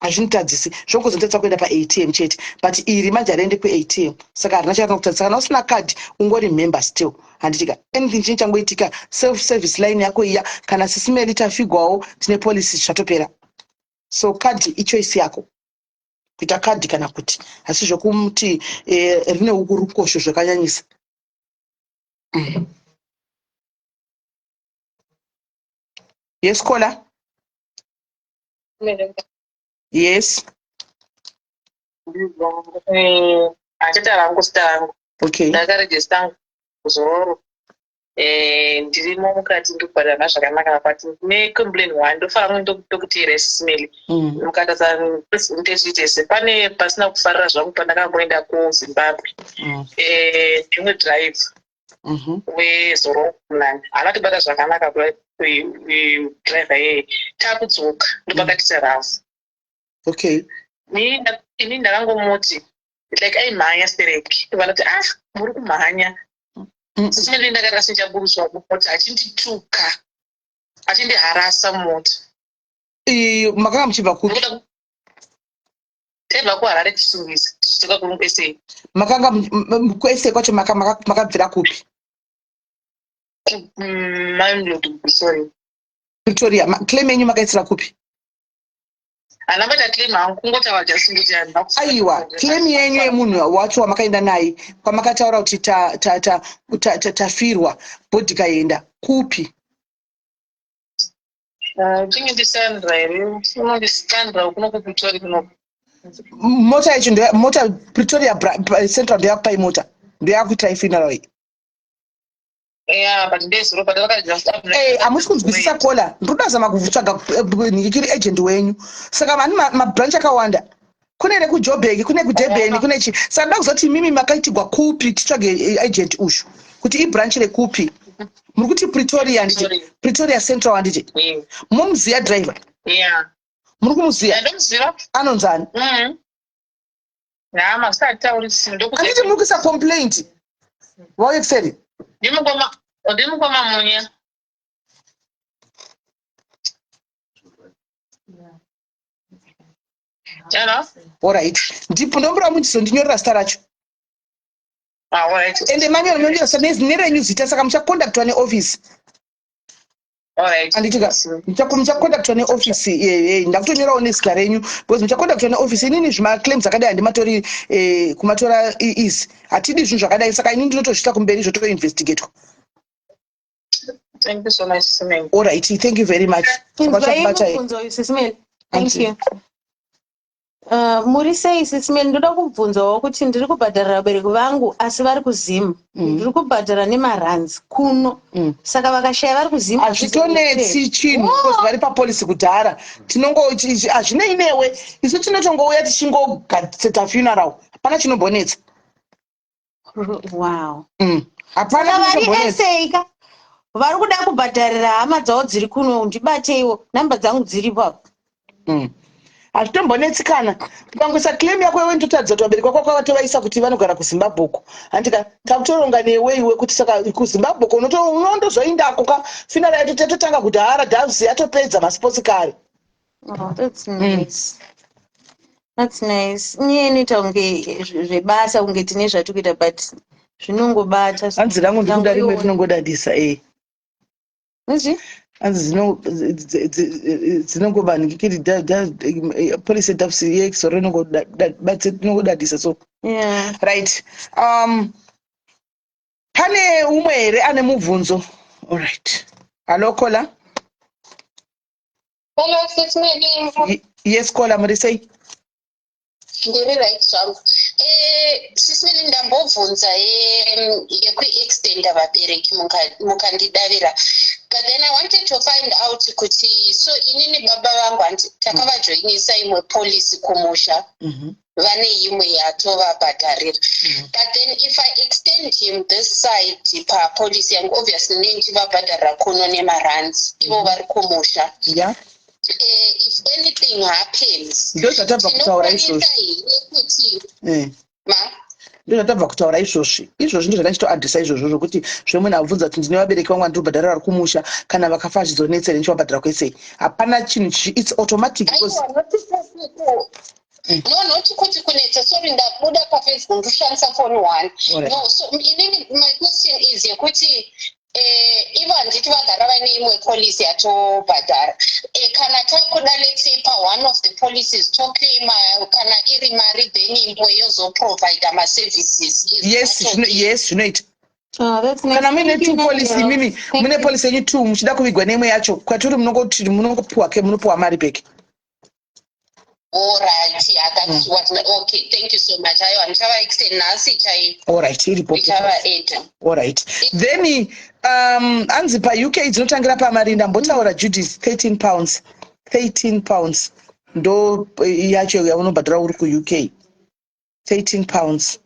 Hazvinitadzisi, zvongozonditadzisa kuenda paATM chete, but iri manje hariende kuATM, saka harina charinokutadzisa. Kana usina kadhi ungori member still, handitika? Anything chinenge changoitika, self service line yako iya, kana sisimeli tafigwawo, tine policy, zvatopera. So kadhi ichoice yako, kuita kadhi kana kuti, asi zvokuti rine rukosho zvakanyanyisa. Yes, caller. Yes. Handichataura hangu zita rangu. Ndakarejista Zororo. Ndirimo mukati, ndiri kubhadhara zvakanaka, but ndine complain one. Ndofanira ndokuti sisimeli mukatarisa ndezviitese pane pasina kufarira zvangu pandakamboenda kuZimbabwe. Ndimwe driver weZororo munani haana kutibata zvakanaka driver iyeye. Takudzoka, ndopakatita rafu. Ini ndakangomuti, like, aimhanya stereki, vanoti, "Ah, muri kumhanya." Sisimeli, ndakarasa ndichaburuswa mumota, achindituka, achindiharasa mumota. Makanga muchibva kupi? Taibva kuHarare tichitungisa, tichidzoka kuSA. Makanga kuSA kwacho makabvira kupi? Mamelodi, sorry. Pretoria. Claim yenyu makaisira kupi? Handina kuita claim hangu, kungotaura just kuti handina Aiwa, claim yenyu yemunhu wacho wamakaenda naye, kwamakataura kuti tafirwa, body kaenda kupi? Tinge ndiSandra here? Unondisandra kuno kuPretoria kunoku. Mota yacho mota Pretoria Central ndoyakupai mota, ndoyakuitai funeral iyi? Yeah, but ndezuro but vakadya Eh, hamusi kunzwisisa kola ndiri kuda zama kutsvaga eh, nhikiri agent wenyu saka vani mabranch akawanda kune rekujobheki kune kudurban kune chi saka ndoda kuzoti imimi makaitigwa kupi titsvage eh, agent ushu kuti ibranch rekupi muri kuti pretoria handiti Pretoria. Pretoria Central handiti momuziya driver Yeah. muri kumuziya Ndomuziva. Anonzani? Ha, masataurisi. Handiti muri kuisa complaint vauye kuseri? Ndimukoma, ndimukoma Munya. Hello? Alright, ndipo ndombura muchizondinyorera zita racho. Ah, alright. Ende manyora munonyora zita nerenyu zita, saka muchakondaktwa neoffice. Alright. Anditika muchakondaktwa neoffice, ndakutonyorawo nezita renyu because muchakondaktwa neoffice. Inini zvimaclaims akadai handimatori kumatora easy. Hatidi zvinhu zvakadai, saka inini ndinotozviita kumberi zvotoinvestigatwa. Thank you so much, Simeni. Alright, thank you very much. Inzwai Batai. mubvunzo uyu, Sis Mel. Thank Auntie. you. Muri sei, Sis Mel? Ndoda kubvunzawo kuti ndiri kubhadharira vabereki vangu asi vari kuZim. Ndiri kubhadhara nemarands kuno. Saka vakashaya vari kuZim, Hazvitonetsi chinhu because vari papolicy kudhara. Tinongo hazvinei newe, isu tinotongouya tichingogaseta funeral, hapana chinombonetsa. Hapana Saka vari chinombonetsa. SA ka vari kuda kubhadharira hama dzavo dziri kuno, ndibateiwo, namba dzangu dziripo apo. Hazvitombonetsi kana ukangoisa claim yako iwe, ndotaridza kuti vabereki vako kwavatovaisa kuti vanogara kuZimbabwe uko, handika takutoronga newe iwe kuti saka kuZimbabwe uko unondozoindako ka funeral yacho tatotanga kudhara, Doves yatopedza masports kare. Oh, that's nice. That's nice. Inyaya inoita kunge zvebasa, kunge tine zvatikuita, but zvinongobata. Hanzi rangu ndikuda rimwe. Ndangoiona. Rinongodadisa e. Izvi? Hanzi dzinongobanikiri policy Doves yexoro rinongodadisa so. Right, pane umwe here ane mubvunzo? Alright, hallo caller. Hello, Sis Meli. Yes caller, muri sei? Ndiri right zvangu. Sis Meli, ndambobvunza yekuextenda vabereki, mukandidavira. But then I wanted to find out kuti so inini baba vangu handi takavajoinisa imwe policy kumusha, vane imwe yatovabhadharira. But then if I extend him this side papolicy yangu, obviously nendichivabhadharira kuno nemarands, ivo vari kumusha. If anything happens, Ndo zvatabva kutaura izvozvi. tinokwanisa here kuti ma Ndo zvatabva kutaura izvozvi, izvozvi ndo zvandachitoadresa izvozvo, zvokuti zvemunhu abvunza kuti ndine vabereki vangu vandiri vari kumusha, kana vakafa zvizonetsere ndichivabhadhara kwesei? Hapana chinhu it's automatic because Aiwa, no, not kuti kunetsa. Sorry, ndabuda paFacebook, ndoshandisa phone one. No, so inini my question is yekuti ivo handiti vagara vaine imwe policy yatobhadhara, kana takuda, let's say pa-one of the policies toclaima, kana iri mari, then imwe yozoprovida maservices. Is Yes. that okay? Yes, zvinoita. Oh, that's nice. Kana muine Thank you, two policy, Nigel. imimi Thank mune you. policy yenyu two, muchida kuvigwa neimwe yacho, kwaturi munongoti munongopiwa ke munopiwa mari back. Alright, yeah, that's what my, okay, thank you so much. Aiwa, ndichava extend nhasi chai. Alright, iripo. Ndichava eda. Alright, then anzi paUK dzinotangira pamari, ndambotaura Judith, £13, £13 ndo yacho yaunobhadhara uri kuUK, £13.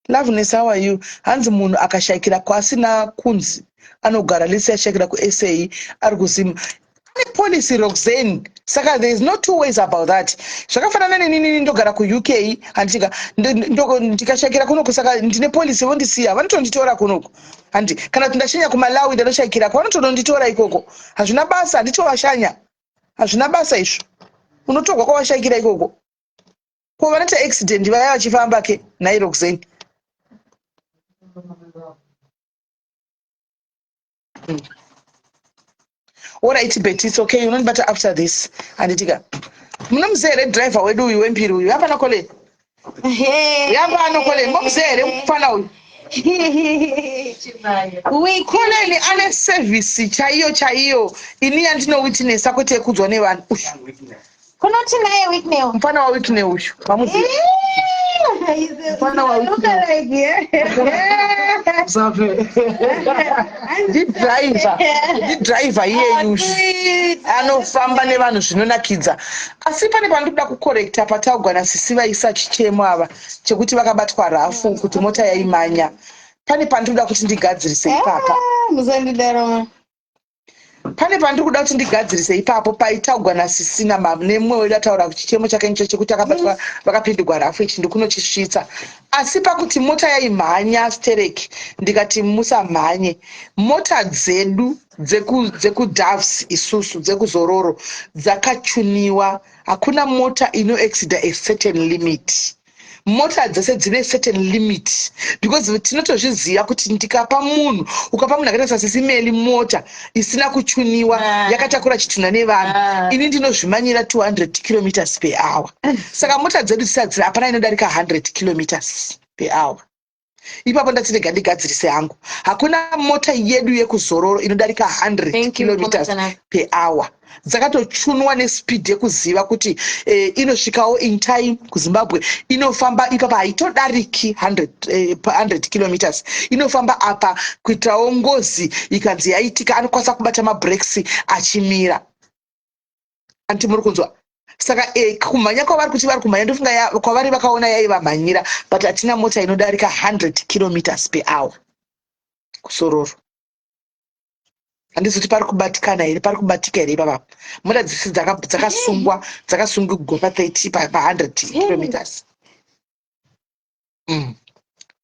Loveness, how are you? Hanzi munhu akashayikira kwasina kunzi anogara, lisi ashayikira kuSA ari kuZim, ane policy, Roxane. Saka there is no two ways about that. Zvakafanana neninini ndogara kuUK, handitika ndikashayikira kunoku, saka ndine policy, vondisiya, vanotonditora kunoku, handi kana kuti ndashanya kuMalawi, ndanoshayikirako, vanotononditora ikoko. Hazvina basa, handiti washanya, hazvina basa izvo, unotorwa kwawashayikira ikoko. Ko vanoita accident vaya vachifamba ke, nhai Roxane? Alright bet, it's okay, unondibata after this, handitika? Munomuziva here driver wedu uyu wempiri uyu? Yapana kole, yapano kole, momuziva here mufana uyu? Koleni ane service chaiyo chaiyo, ini yandinowitnessa, kwete yekudzwa nevanhu. Uyu Kunoti naye Wicknell. Mufana waWicknell uyu mamuziva? Mufana waWicknell. Ndidriver, ndidriver iyeyu, anofamba nevanhu zvinonakidza. Asi pane pandinoda kukorekta pataugwa nasisi vaisa chichemo ava chekuti vakabatwa rafu kuti mota yaimanya. Pane pandinoda kuti ndigadzirise ipapa. Musandidaro. Pane pandiri kuda kuti ndigadzirise ipapo paitaugwa nasisi nemumwe wedu ataura chichemo chake nicho chekuti akabatwa, vakapindigwa rafu. Ichi ndikunochisvitsa, asi pakuti mota yaimhanya stereki, ndikati musamhanye. Mota dzedu dzekuDoves isusu, dzekuzororo, dzakachuniwa. Hakuna mota inoexceeda a certain limit. Mota dzese dzine certain limit because tinotozviziva kuti ndikapa munhu, ukapa munhu akaita saSisi Meli mota isina kuchuniwa, yakatakura chitunha nevanhu, ini ndinozvimanyira 200 kilometers per hour. Saka mota dzedu dzisadzira, hapana inodarika 100 kilometers per hour. Ipapo ndati rega ndigadzirise hangu. Hakuna mota yedu yekuzororo inodarika 100 Thank you, kilometers Mama. per hour. Dzakatochunwa nespeed yekuziva kuti inosvikawo in time kuZimbabwe. Inofamba ipapa, haitodariki 100, 100 kilometers inofamba apa, kuitirawo ngozi ikanzi yaitika, anokwanisa kubata mabrakes achimira. Anti muri kunzwa? Saka kumhanya kwavari kuti vari kumhanya, ndofunga kwavari vakaona yaivamhanyira, but hatina mota inodarika 100 kilometers per hour kusororo. Handizoti pari kubatikana here, pari kubatika here ipapa? Mota dzisi dzakasungwa, dzakasungigwa pa30, pa100 kilometers.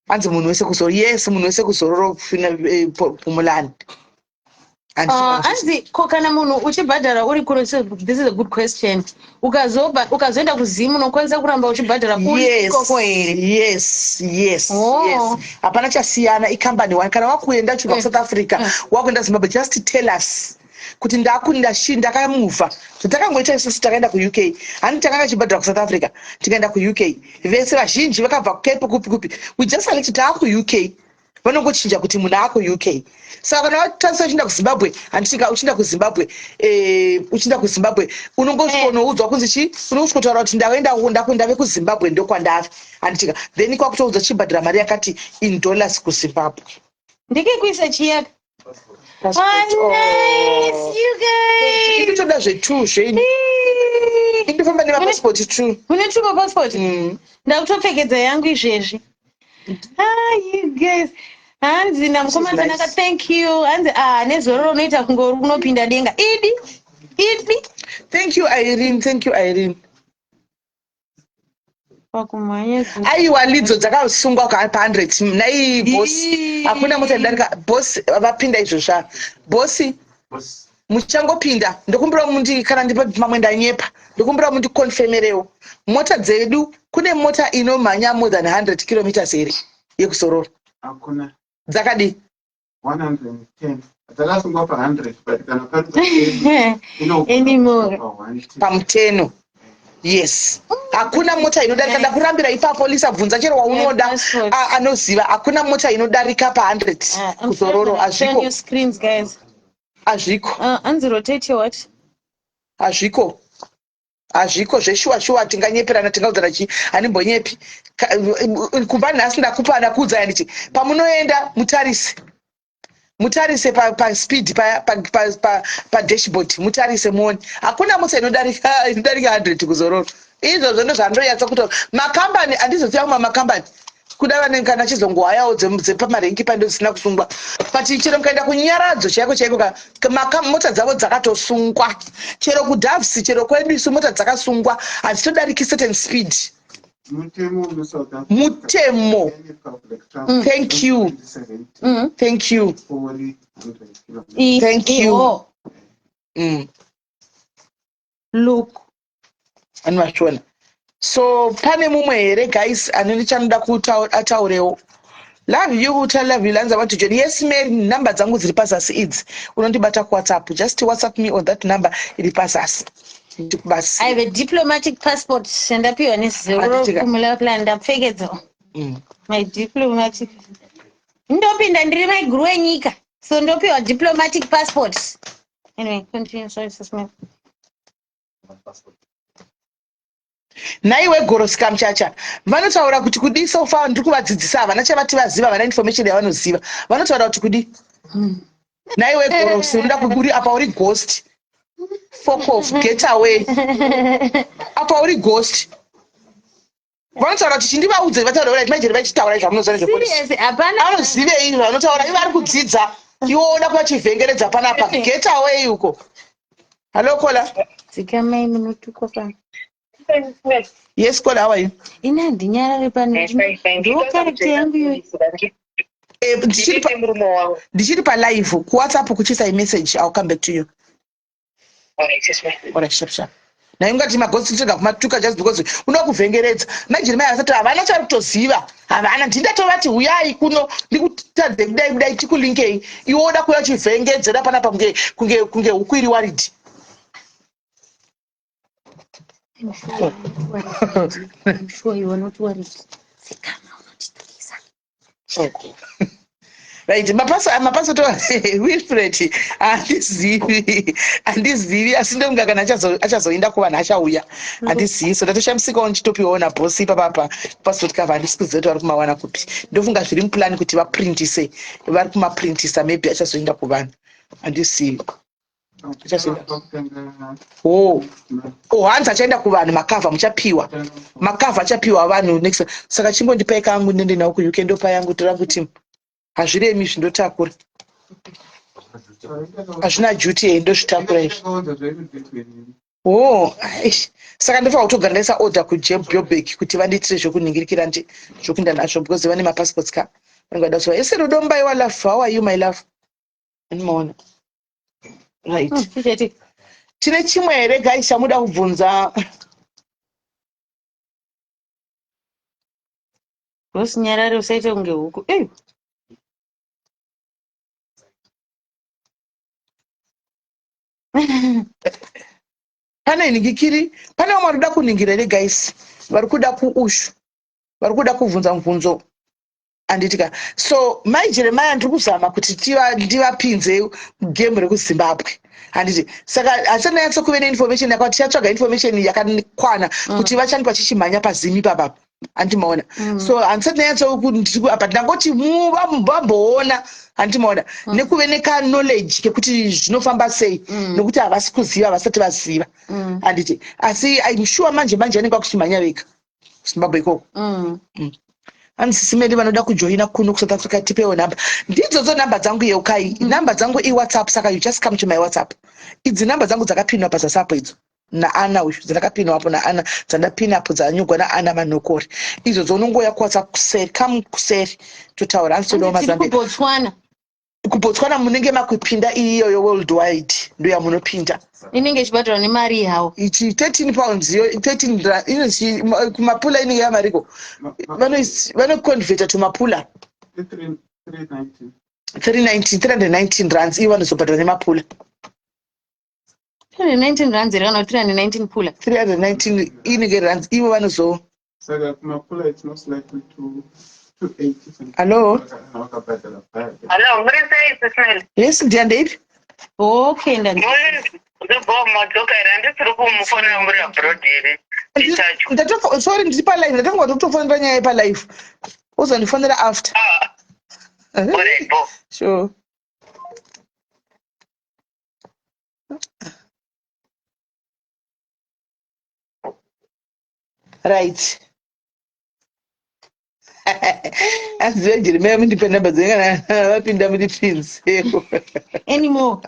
Hanzi munhu wese kuzororo. Yes, munhu wese kuzororo, Pumulani. Anzi ko kana munhu uchibhadhara uri kuno? So this is a good question. Ukazoenda kuZimu, unokwanisa kuramba uchibhadhara uri ikoko here? Yes. Oh. Yes, hapana chasiyana, ikambani one. Kana wakuenda uchibva kuSouth Africa, wakuenda Zimbabwe, just tell us kuti ndakamuvha. Zvatakangoita isusu, takaenda kuUK, hani takanga chibhadhara kuSouth Africa, tikaenda kuUK. Vese vazhinji vakabva kuCape, kupi kupi, we just select taakuUK, vanongochinja kuti munhu akuUK. Saka kana watarisa uchienda kuZimbabwe, handitika uchienda kuZimbabwe, uchienda kuZimbabwe, unongosvikonoudzwa kunzi chi, unongosvikotaura kuti ndaenda, ndave kuZimbabwe, ndokwandave, handitika? Then kwakutoudzwa chibhadhara mari yakati in dollars kuZimbabwe. Ndikikuisa chiyaka. Passport. Oh, nice, you guys. Inditoda zve2 zveini, indofamba nemapasipoti 2. Une two mapassport? Ndakutopfekedza yangu izvezvi. Ah, you guys. Hanzi namukoma This is nice. Tanaka, thank you. Hanzi, ah, nezororo unoita kunge uri kunopinda denga. Idi idi. Thank you, Irene. Thank you, Irene. Pakumhanya. Aiwa, lidzo dzakasungwa pa100 nai bosi. Hakuna mota inodarika. Bosi vapinda izvozva. Bosi muchangopinda, ndokumbira mundi, kana ndipo mamwe ndanyepa, ndokumbira mundikonfemerewo. Mota dzedu, kune mota inomhanya more than 100 kilometers here yekuzororo? Hakuna. Dzakadii? 110 dzakasungwa pa100, but kana pari Anymore. Pamuteno, yes. Hakuna mota inodarika. Ndakurambira ipapo. Lisa, bvunza chero waunoda. Passport. Anoziva. Hakuna mota inodarika pa100 kuzororo. Hazviko. Your screens, guys. Hazviko. Anzi rotate your what? Hazviko, hazviko zveshuwa shuwa. Tinganyeperana, tingaudzana chii? Handimbonyepi. Kubva nhasi ndakupa, ndakuudzai, ndichi pamunoenda mutarise, mutarise paspeed padashboard, mutarise muone. Hakuna mota inodarika 100 kuzororo. Izvozvo ndozvandonyatsa kuti makambani, handizoziva kuma makambani kuda vane kana chizongohayawo dzepamarengi pando dzisina kusungwa, but chero mukaenda kuNyaradzo chaiko chaiko, mota dzavo dzakatosungwa. Chero kuDoves, chero kwedu isu, mota dzakasungwa, hadzitodariki certain speed. Mutemo weSouth Africa. Mutemo. Any public transport, Thank you. 2017, Thank you. 400 kilometers. Thank you. Oh, Look. Anomazviona. So pane mumwe here, guys, anenge chanoda kuti ataurewo? Love you, uta love you. Lanza want to join? Yes, Mary, number dzangu dziri pazasi idzi. Unondibata kuWhatsApp, just WhatsApp me on that number iri pazasi, ndikubatsira. I have a diplomatic passport ndapiwa nezero. Handitika. Kumula plan ndapfekedza my diplomatic. Ndopinda ndiri maiguru wenyika, so ndopiwa diplomatic passport. Anyway, continue. Sorry, Sis Mary. Nhaiwe Gorosi Kamuchacha, vanotaura kuti kudii? So far ndiri kuvadzidzisa, havana chavati vaziva, havana information yavanoziva. Vanotaura kuti kudii? Nhaiwe Gorosi, unoda kuri apa? Uri ghost, fuck off, get away. Apa uri ghost. Vanotaura kuti chindivaudze, vataura right majeri vachitaura zvamunoziva nezvepolisi. Serious, hapana. Anozivei vanotaura? Ivo ari kudzidza, iwe oda kuvachivhengeredza panapa. Get away uko. Hallo, caller. Dzikamai, munotukwa pano. Yes, caller, how are you? Ini handinyarare pano, ndo character yangu iyoyo. Ndichiri Murume wangu. Ndichiri palive kuWhatsApp, kuchiisa message. I'll come back to you. Alright, yes, ma'am. Alright, sharp sharp. Naye ungati maghost tega kumatuka just because unoda kuvhengeredza. Majeri vasati havana chavari kutoziva, havana. Ndindatovati uyai kuno, ndikutadze kudai kudai, tikulinkei. Iwe woda kuuya uchivhengedzera panapa kunge huku iri worried. I'm sure you are not worried. I'm sure you are not worried. Dzikama, unotitukisa. Right, mapaso to Wilfred, handizivi, handizivi, asi ndofunga kana achazoenda kuvanhu achauya, handizivi. So ndatoshamisikawo ndichitopiwawo nabhosi ipapapa passport cover. Handisi kuziva kuti vari kumawana kupi. Ndofunga zviri muplan kuti vaprintise, vari kumaprintisa, maybe achazoenda kuvanhu, handizivi. Achazoenda. Oh, hanzi achaenda kuvanhu, macover muchapiwa, macover achapiwa vanhu next. Saka chimbondipai kangu ndende nawo kuUK, ndopa yangu tora kuti hazviremi, zvindotakura hazvina duty ei, ndozvitakura izvi. Oh, aish. Saka ndofanira kutogara ndaisa order kuJoburg kuti vandiitire zvekunhingirikira ndi zvokuenda nazvo, because vane mapassports ka vanenge vada kuziva. Ese Rudo Mbaiwa, love, how are you, my love? Andimaona, right? Tichati. Tine chimwe here, guys, chamuda kubvunza? Rosinyarare, usaite kunge huku. Ei. Pane nhingikiri, pane vamwe vari kuda kuningira here, guys? Vari kuda kuushu, vari kuda kubvunza mubvunzo, handitika? So mai Jeremaya, ndiri kuzama kuti ndivapinze game rekuZimbabwe, handiti? Saka hatichananyatso kuve neinformation yakati, tichatsvaga information yakakwana kuti vachange vachichimhanya pazimi ipapapa, handimaona? So handisati nanyatso but ndangoti vamboona, handimaona, nekuve nekaknowledge kekuti zvinofamba sei, nekuti havasi kuziva, havasati vaziva, handiti? Asi I'm sure manje manje anenge akuchimhanya vega Zimbabwe ikoko. Hanzi simeli vanoda kujoina kuno kuSouth Africa, tipewo nhamba. Ndidzodzo nhamba dzangu, yeukai, nhamba dzangu iWhatsApp, saka you just come to my WhatsApp. Idzi nhamba dzangu dzakapinwa pazasi apo idzo naana uyu, dzandakapinwapo naana, dzandapinapo, dzanyogwa naana Manokori idzodzo. Unongouya kuWhatsApp kuseri, come kuseri totaura. Hanzi todawo Tiri Mazambia. kuBotswana. KuBotswana munenge makupinda iyoyo worldwide, ndo yamunopinda. Inenge ichibhadharwa nemari hawo. Ichi £13 iyo 13 inonzi kumapula inenge yamariko, vanoconverta to mapula. 319, 319 rands ivo vanozobhadhara nemapula. 319 rands here kana kuti 319 pula? 319 inenge rands, ivo vanozo Saka kumapula it's most likely to 280. Hello? Wakabhadhara. Hello, muri sei, Sismail? Yes, ndiyandeipi? Okay, ndani. Muri ndobva madzoka here? Handisiri kumufonera muri abroad here? Ndichacho. Sorry, ndiri palive, ndatofunga kuti kutofonera nyaya yepalive, uzondifonera after. Ah, alright, bo. Sure. Right, azive Jeremia, mundipe nhamba dzenyu kana vapinda mundipinzewo. Anymore.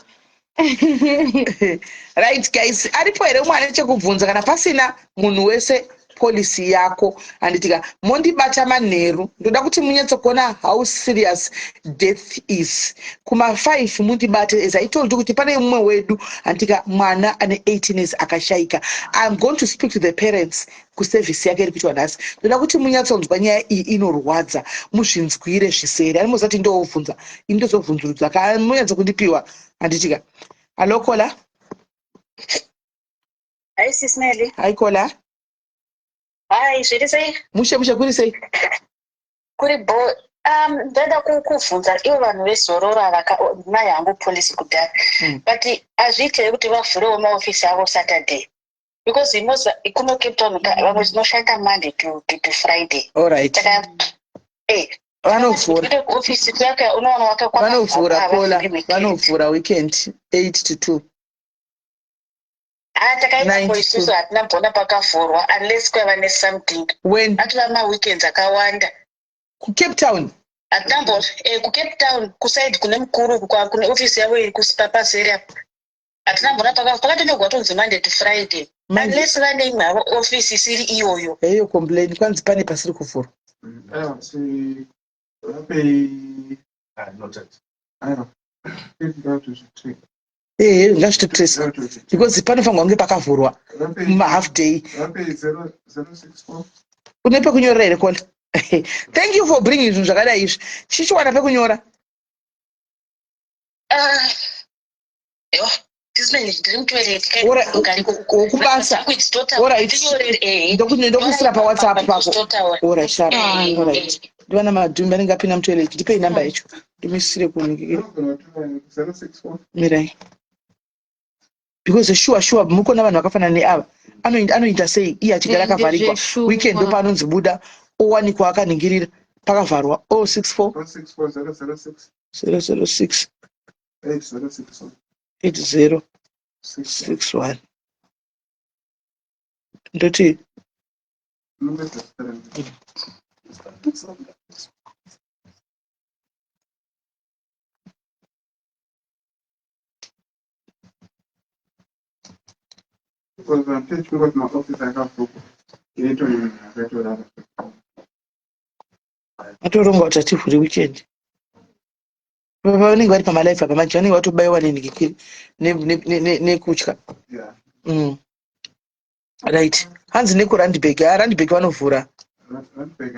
Right, guys, aripo here umwe ane chekubvunza? Kana pasina, munhu wese policy yako, handitika? Mondibata manheru, ndoda kuti munyatsokuona how serious death is. Kuma5 mundibate. As I told you kuti pane mumwe wedu, handika, mwana ane 18 years akashaika. I'm going to speak to the parents kuservice yake iri kuitwa nhasi. Ndoda kuti munyatsonzwa nyaya iyi, inorwadza, muzvinzwire zviseri. Ani mozati ndovhunza, ini ndozobvunzurudzwa ka, munyatso kundipiwa, handitika? Hallo, caller. Hi, Sis Melly. Hi, caller. Hi, zviri sei? Mushe mushe, kuri sei? Kuri bo. Ndada kukubvunza, ivo vanhu vezororo vaka mai hangu policy kudhara. But hazviiti here kuti vavhurewo maofisi avo Saturday? Because inoza kuno Cape Town vamwe tinoshanda Monday to Friday. Allright. Saka Vanovhura. kuenda kuofisi kuyaka unowana wakakwana. Vanovhura kola, vanovhura weekend 8 to 2. Ah, takaenda 9 to isusu hatina mbona pakavhurwa unless kwaiva nesomething. When? Atova maweekends akawanda. KuCape Town? Hatina mbo kuCape Town, kuside kune mukuru kune ofisi yavo iri kusipapaseri apo. Hatina mbona pakatonyorwa tonzi Monday to Friday. Monday. Unless vane imwe havo ofisi isiri iyoyo. Heyo complain, kwanzi pane pasiri kuvhurwa. Aiwa, si vapei. Aiwa, ngazvitozvitreka. Ehe, ngazvitotresa because panofanirwa kunge pakavhurwa mumahalf day. Vapei 064. Une pekunyorera here, Kola? Thank you for bringing zvinhu zvakadai izvi. Chichiwana pekunyora. Ah, yo, Tismeni, ndiri mutoilet. Wokubasa. Alright. Ndokuisira paWhatsApp pako. Alright, sharp. Alright, ndivana madhumbi anenge apinda mutoilet. Ndipei namba yacho ndimisire kunikira. 064. Mirai, because sure sure mukona vanhu vakafanana neava anoita sei iye achigara Ende akavharigwa? zveshuwa. Weekend ndopaanonzi buda, owanikwa akaningirira pakavharwa. 064. 064 006. 006. 8061. 80 61. 61. Ndoti Number seven. Because I'm teaching what my office akavhurwa inoitwa nemunhu akatorara. Atoronga kuti ativhure weekend. Vanenge vari pamalife apa manje vanenge vatobayiwa nenhikikiri nekutya. Right, hanzi nekuRandburg. Ha, Randburg vanovhura. Randburg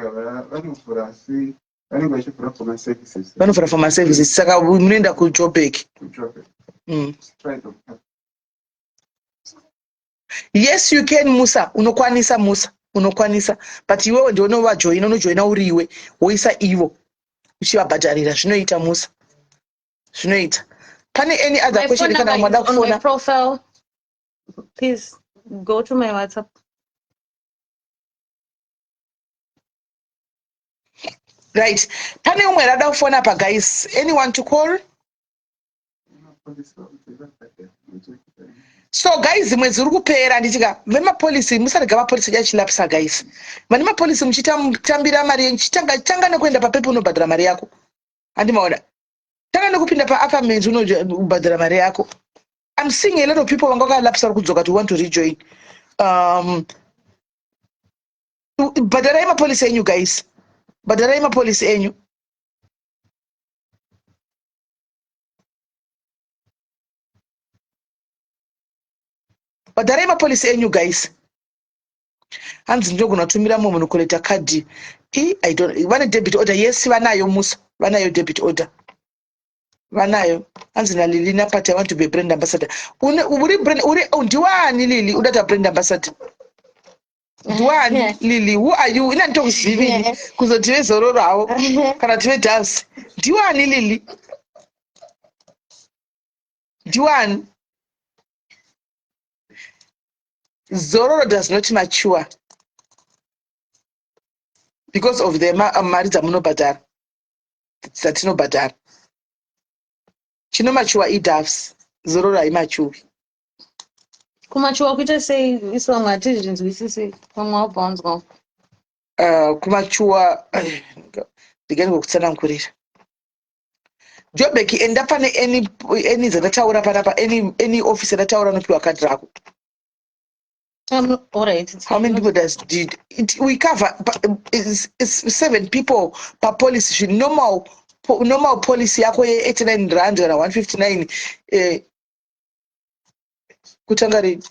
vanovhura, asi vanenge vachivhura for maservices. Vanovhura for maservices, saka munoenda kuJoburg. KuJoburg. Straight up. Yes, you can, Musa. Unokwanisa, Musa, unokwanisa, but iwewe ndiwe unovajoina. Unojoina uriwe, woisa ivo uchivabhadharira. Zvinoita, Musa, zvinoita. Pane any other My question phone kana number mwada is on my kufona? profile. Please go to my WhatsApp. Right, pane umwe rada kufona pa, guys? Anyone to call? Mapolisi vakuti vabhadhara. So guys, mwedzi uri kupera, handitika? Vemapolisi, musarega mapolisi edu achilapsa. Guys, vane mapolisi muchitambira mari yenyu, chitanga tanga nekuenda papepa unobhadhara mari yako, handimaona? Tanga nekupinda paAckermans unobhadhara mari yako. I'm seeing a lot of people vanga vakalapsa vari kudzoka to want to rejoin. Bhadharai mapolisi enyu, guys, bhadharai mapolisi enyu. Bhadharai mapolisi enyu, guys. Hanzi ndinogona kutumira mumwe munhu koleta kadhi? I don't, vane debit order? Yes, vanayo, Musa, vanayo debit order, vanayo. Hanzi naLili napati, "I want to be a brand ambassador." Uri brand uri, oh, ndiwani Lili udata brand ambassador? Ndiwani Lili? Who are you? Ina nditokuzivini kuzoti vezororo havo kana kuti veDoves. Ndiwani Lili? Ndiwani? Zororo does not mature because of the mari dzamunobhadhara, dzatinobhadhara. Chinomachuwa iDoves, Zororo haimachuwi. Kumachuwa kuita sei? Isu vamwe hatizvinzwisisi, vamwe wabva wanzwa. Kumachuwa ndinganingokutsanangurira. Jobek, enda pane any dzandataura panapa, any office yandataura, unopiwa kadhi rako. All right, it's How many people does did it, we cover? It's seven people per policy. Zvi normal policy yako ye-89 rand kana 159, kutanga rini?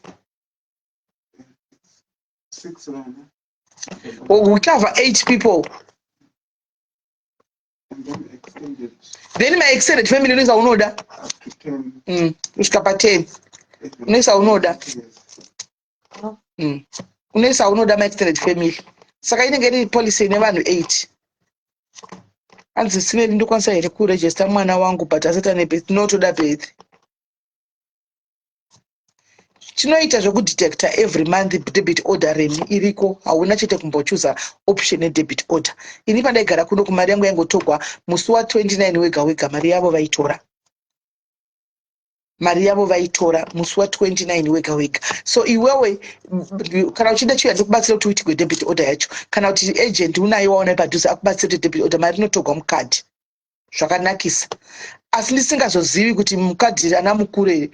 Six rand. Oh, we cover eight people. And then extended Then my extended family unoisa unoda. Up to 10. Kusvika pa10 unoisa unoda. Yes. Unoisa unoda ma-extended family, saka inenge iri policy ine vanhu 8. Hanzi, "Simeri, ndokwanisa here kurejista mwana wangu but asati ane birth?" Notoda birth. Chinoita zvekudetecta every month debit order remi iriko, hauna chete kumbochuza option yedebit order. Ini pandaigara kuno kumari yangu yaingotogwa musi wa29 wega wega, mari yavo vaitora, mari yavo vaitora musi wa29 wega wega. So iwewe kana uchida chiuya ndikubatsira kuti uitigwe debit order yacho, kana kuti agent unaye waona padhuze akubatsire kuti debit order, mari inotogwa mukadhi zvakanakisa. Asi ndisingazozivi kuti mukadhi ana mukuru here,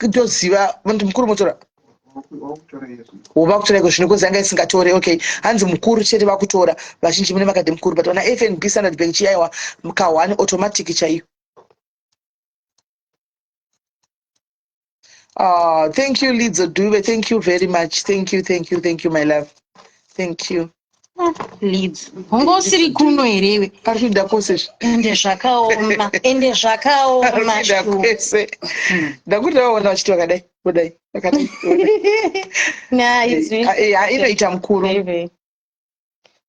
ndoziva kuti mukuru motora vakutora iko zvino kozi yanga isingatore. Okay, hanzi mukuru chete vakutora, vazhinji mune makadhi mukuru, but vana FNB, Standard Bank chiyaiwa ka1 automatic chaiyo. Ah, thank you, Lidzo Dube. Thank you very much. Thank you, thank you, thank you, my love. Thank you. Leads, wanga usiri kuno here iwe? Ari kuda kwose. Ende zvakaoma, ende zvakaoma. Kuda kwese. Ndakuti vaona vachiti vakadai, kudai, vakadai. Inoita mukuru.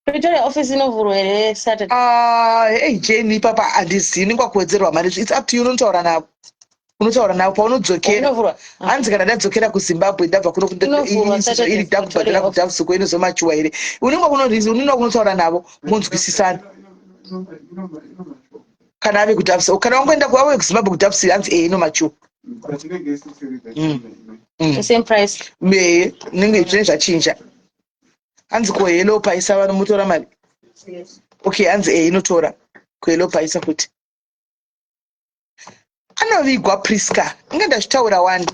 Pretoria office inovhurwa here Saturday? Ah, hey Jane, ipapa handizivi, unenge wakuwedzerwa mari. It's up to you, unotaura navo. Unotaura navo paunodzokera. Hanzi kana ndadzokera kuZimbabwe ndabva kuno iri ndakubhadhara kuDavsuko inozomachuwa here? Unenge unenge kunotaura navo monzwisisana. Kana ave kuDavs, kana wangoenda ave kuZimbabwe kuDavs, hanzi eh inomachuwa. The same price. Me, nenge zvinenge zvachinja. Hanzi kuHello Paisa vanomutora mari? Okay, hanzi e inotora kuHello Paisa kuti anovigwa. Priska, inge ndazvitaura wani,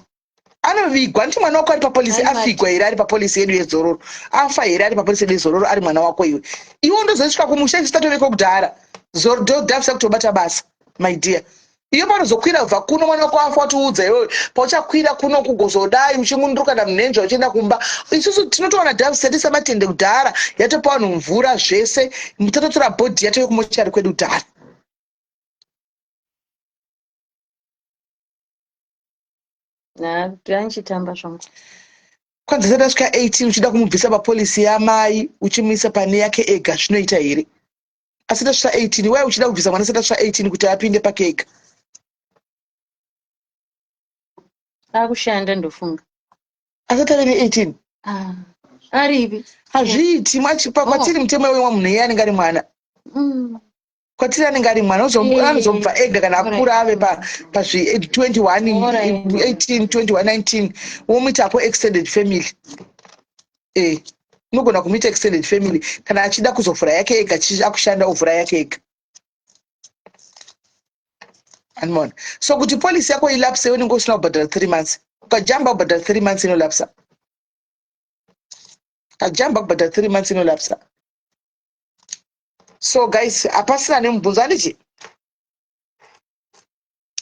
anovigwa. Nditi mwana wako ari papolisi afigwa here? Ari papolisi yedu yezororo afa here? Ari papolisi yedu yezororo ari mwana wako iwe, iwe undozosvika kumusha isu tatoveko kudhara, dhavisa kutobata basa. My dear, iyo panozokwira kubva kuno mwana wako afa watiudza iwewe, pauchakwira kuno kugozodai uchimunduruka namunhenzva uchienda kumba, isusu tinotowana dhavisi yatisa matende kudhara, yatopa vanhu mvura zvese, tatotora body yatove kumochari kwedu kudhara. Ndandichitamba zvangu. Kwanzi asati asvika 18 uchida kumubvisa papolisi yamai uchimuisa pane yake ega, zvinoita here? Asati asvika 18, wai uchida kubvisa mwana asati asvika 18 kuti apinde pake ega? Akushanda, ndofunga. Asati ave ne18. Ah, aripi? Hazviiti kwatiri mutemo wewa munhu iye anenge ari mwana. Kwatiri anenge ari mwana, anozobva ega kana akura ave pazvi 21, 18, 21, 19, womuitapo extended family. E unogona kumuita extended family kana achida kuzovhura yake ega, akushanda ovhura yake ega. Anmona, so kuti policy yako ilapse unenge usina kubhadhara 3 months. Ukajamba kubhadhara 3 months inolapsa, ukajamba kubhadhara 3 months inolapsa. So guys, hapasina nemubvunzo handiti?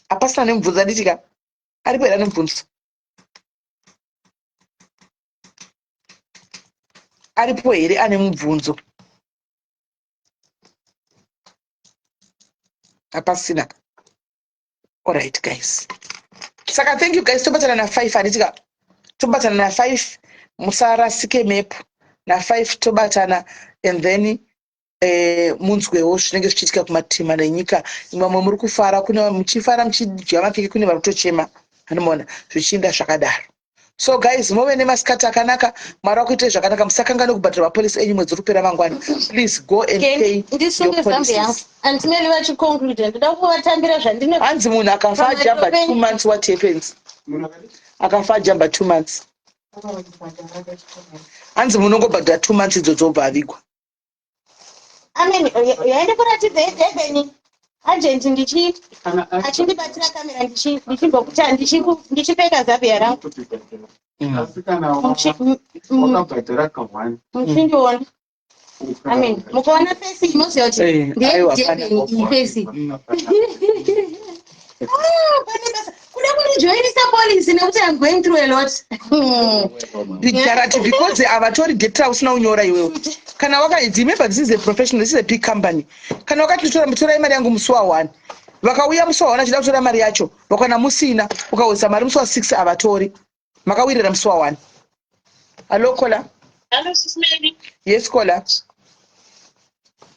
Hapasina nemubvunzo handiti ka? Aripo here ane mubvunzo? Aripo here ane mubvunzo? Hapasina. Alright guys, saka thank you guys, tobatana na5 handiti ka? Tobatana na5, musarasike mepo. Na5 tobatana and then munzwewo zvinenge zvichiitika kumatima nenyika. Vamwe muri kufara, kune muchifara muchidya makeke, kune vari kutochema, anomaona zvichienda zvakadaro. So guys, muve nemasikati akanaka, Mwari wakuitai zvakanaka. Musakanganwe kubhadhara mapolisi enyu, mwedzi uri kupera mangwana. Please go and pay. Ndisunge zambi yangu, Auntie Meli vachiconclude, ndoda kuvatambira zvandine. Hanzi munhu akafa ajamba 2 months, what happens? Akafa ajamba 2 months, hanzi munongobhadhara 2 months idzodzo obva avigwa. Amen. Yaende kuratidza yeDurban agent ndichi achindibatira kamera ndichimbokuta ndichipfeka zambia rangu. Asi kana wakabhadhara ka1 Muchindiona, amen, mukaona face inoziva kuti ndeyeDurban iyi face. Ah, pane basa kuda kundijoinisa policy nekuti I'm going through a lot. Ndijarati because havatori date rausina kunyora iwewe. Kana wakaidzi, remember this is a professional, this is a big company. Kana wakati torai mari yangu musi wa1, vakauya musi wa1 achida kutora mari yacho, vakana musina, ukawisa mari musi wa6, havatori. Makawirira musi wa1. Hallo caller. Hello, Sis Mary. Yes caller.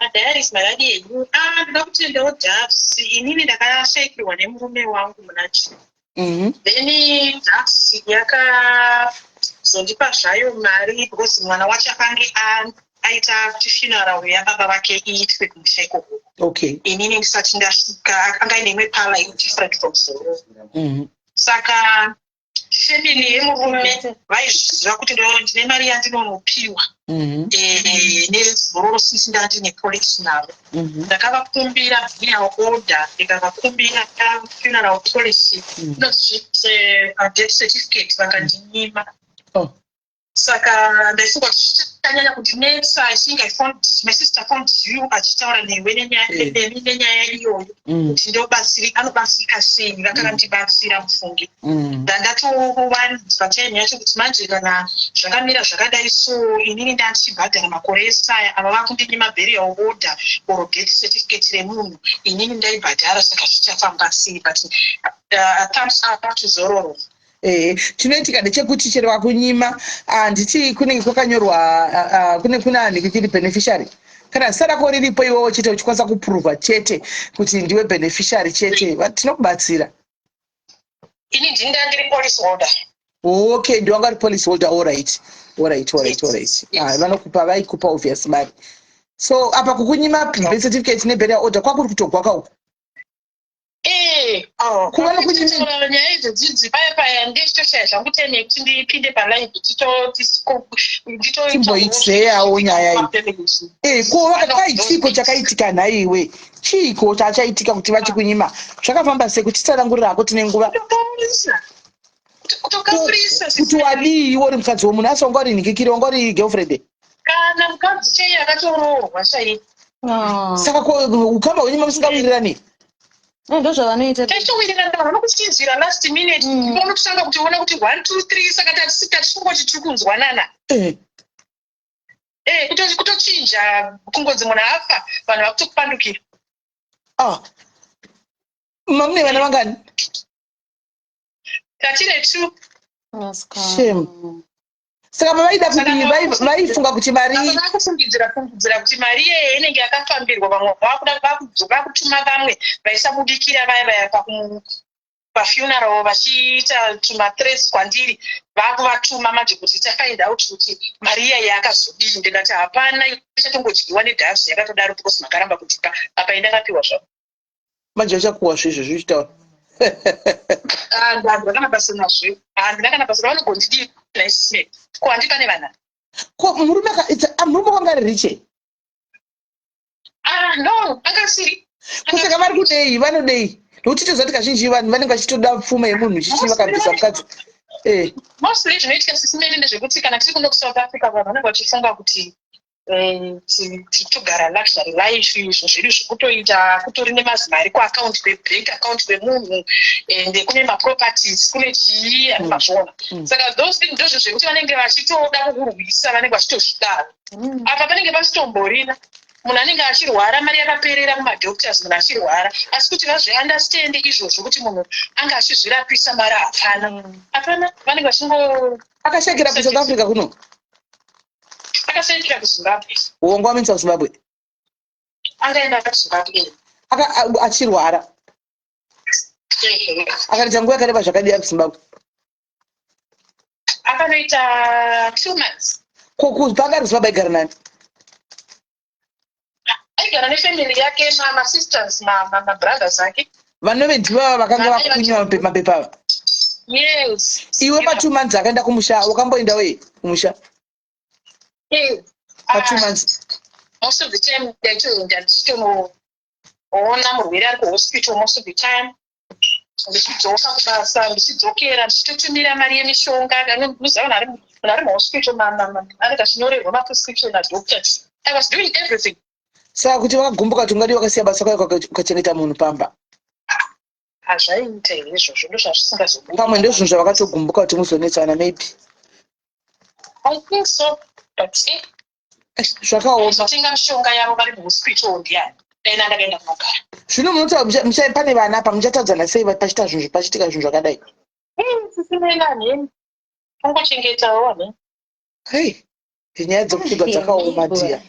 Madiaries makadi enyu. Ah, ndoda kutendawo Doves. Inini ndakashayikirwa nemurume wangu muna Then DAFS yakazondipa zvayo mari because mwana wacho akange aita kuti funeral yababa vake iitwe kumusha ikoko. Inini ndisati ndasvika, anga aine imwe parlour iri different from Zororo. Saka family yemurume vaizviziva kuti ndine mari yandinonopiwa neZororo, since ndandine policy navo. Ndakavakumbira burial order, ndikavakumbira funeral policy, inonzi death certificate, vakandinyima. Saka ndaifunga kuti zvichanyanya kundinetsa. I think I found, my sister found you achitaura newe nenyaya nemi nenyaya iyoyo, kuti anobatsirika sei. Vakakandibatsira, mufunge. Ndandatowanzwa time yacho kuti manje kana zvakamira zvakadai, so inini ndandichibhadhara makore esaya, ava vakundinyima burial order or death certificate remunhu, inini ndaibhadhara, saka zvichafamba sei? But thumbs up to Zororo. Ehe, chinoitika ndechekuti chero vakunyima, handiti kunenge kwakanyorwa kune anhu kiri beneficiary? Kana zita rako riripo iwewo chete, uchikwanisa kuprova chete kuti ndiwe beneficiary chete, tinokubatsira. Ini ndinda ndiri policy holder. Okay, ndiwanga uri policy holder. Alright. Yes. Ah, vanokupa, vaikupa obvious mari. So apa kukunyima birth certificate neburial order kwakuri kutogwaka uku. Oh, Kuva nokunyima- kutaura nyaya idzo dzidzi paya paya, ndechitoshaya zvangu time yekuti ndipinde palive. Timboitseyawo nyaya iyi. Ko vakati chiiko chakaitika nhaiwe? Chiiko chachaitika kuti vachikunyima? Zvakafamba sei? Kuti titsanangurira hako, tine nguva. Kutokapurisa. Kuti wadii iwe uri mukadzi womunhu, asi wanga uri nhikikiri, wanga uri girlfriend? Kana mukadzi chaiye, akatoroorwa chaiye. Saka ko ukama hwenyu mamusingawirirani? Ndo zvavanoita. Taitowirirana, vanokuchinjira last minute. Unototanga kutiona kuti one, two, three, saka tatisingoti tiri kunzwanana. Kutochinja kungonzi munhu afa, vanhu vakutokupandukira. Ah. Mamune vana vangani? Tatine two. Shame. Saka pavaida kuti vaifunga kuti mari Vakufungidzira fungidzira kuti mari iyeye inenge yakafambirwa, vamwe vakuda vakutuma vamwe vaisabudikira vaya vaya pafuneral, vachiita tumathreats kwandiri, vakuvatuma manje kuti tafind out kuti mari iyeye yakazodii. Ndikati hapana, ichatongodyiwa nedhasi yakatodaro, because makaramba kutipa. Apa indakapiwa zvavo. Manje vachakuwa zvezvo zvichitaura. Handina kana basa nazvo, handina kana basa. Vanogondidii naisisime? Ko handi pane vana? Ko murume murume kwanga ari rich? Ah, no, akasiri. Kusaka vari kudei? Vanodei? Nokuti toziva kuti kazhinji vanhu vanenge vachitoda pfuma yemunhu, chichi vakabvisa mukadzi. Mostly zvinoitika, sisimene, ndezvekuti kana tiri kuno kuSouth Africa, vanhu vanenge vachifunga kuti togara luxury life. Izvo zvedu zvekutoita kutori nemazimari kuaccount, kwebank account kwemunhu, ende kune maproperties, kune chii, mazviona. Saka those things ndozvo zvekuti vanenge vachitoda kukurwisa, vanenge vachitozvidaro. Apa panenge pasitomborina munhu anenge achirwara, mari yakaperera kumadoctors, munhu achirwara, asi kuti vazviunderstand izvozvo kuti munhu anga achizvirapisa, mari hapana, hapana, vanenge vachingo Akashakira kuSouth Africa kuno? Akasendera kuZimbabwe. Wonga wamisa kuZimbabwe? Angaenda kuZimbabwe. Achirwara, akaita nguva yakareba zvakadii ari kuZimbabwe? Akanoita 2 months. Ko panga ari kuZimbabwe aigara nani? Aigara nefamily yake, masisters, mabrothers ake. Vanove ndivava vakanga vakunywa mapepa ava? Yes. Iwe pa2 months akaenda kumusha, wakamboendawo ye kumusha pa2 months? Most of the time ndaitoenda ndichitonoona murwere ari kuhospital most of the time, ndichidzoka kubasa, ndichidzokera ndichitotumira mari yemishonga. Muziva munhu ari muhospital anenge achinyorerwa maprescription nadoctor. I was doing everything. Saka kuti vakagumbuka kuti ungadi wakasiya basa kwayo ukachengeta munhu pamba? Hazvaiita here izvozvo? Ndo zvazvisingazobudi. Pamwe ndozvinhu zvavakatogumbuka kuti muzonetsana maybe. I think so, but Zvakaoma. Zotenga mishonga yavo vari muhospital ndiani? Dai ndakaenda kunogara. Zvino munota pane vana apa, muchatadzana sei pachiita zvinhu, pachiitika zvinhu zvakadai? Sisimena nheni, kungochengetawo nheni. Hei, nyaya dzekupfigwa dzakaoma, dhiya.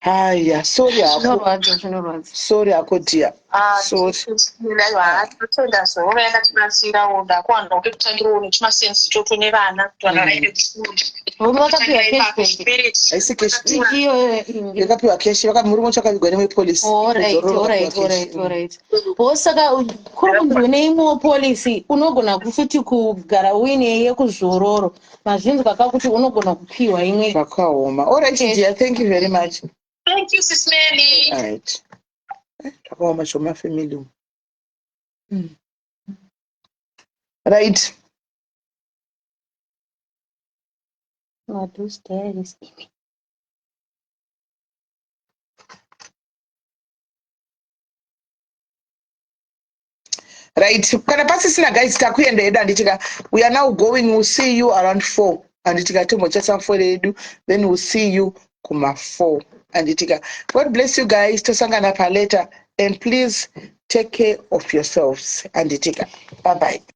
Haya, sorry hako. Zvinorwadza, zvinorwadza. Sorry hako dear. Ah, Sorry. Tinotenda zororo yakatibatsirawo ndakuwanawo pekutangirawo nechimasensi ichocho nevana kuti vana vaende kuchikoro. Varume vakapiwa cashback. Haisi cash. Iyo Yakapiwa cash, murume wacho akavigwa newepolice. Alright, Zororo alright, vakapiwa cash. alright, alright. Wo saka kuri kunzi une imwewo policy unogona futi kugara uine yekuzororo. Mazvinzwa ka kuti unogona kupiwa imwe. Zvakaoma. Alright Cash. dear, thank you very much. Thank you, Sis Melly. Alright. Zvakaoma zvomafamily umu. Right. Madu's diaries imi. Right, kana pasisina guys, takuenda hedu handitika. We are now going, we'll see you around 4 handitika. Tombochasa 4 yedu, then we'll see you kuma 4 handitika. God bless you guys, tosangana palater, and please take care of yourselves handitika. Bye bye.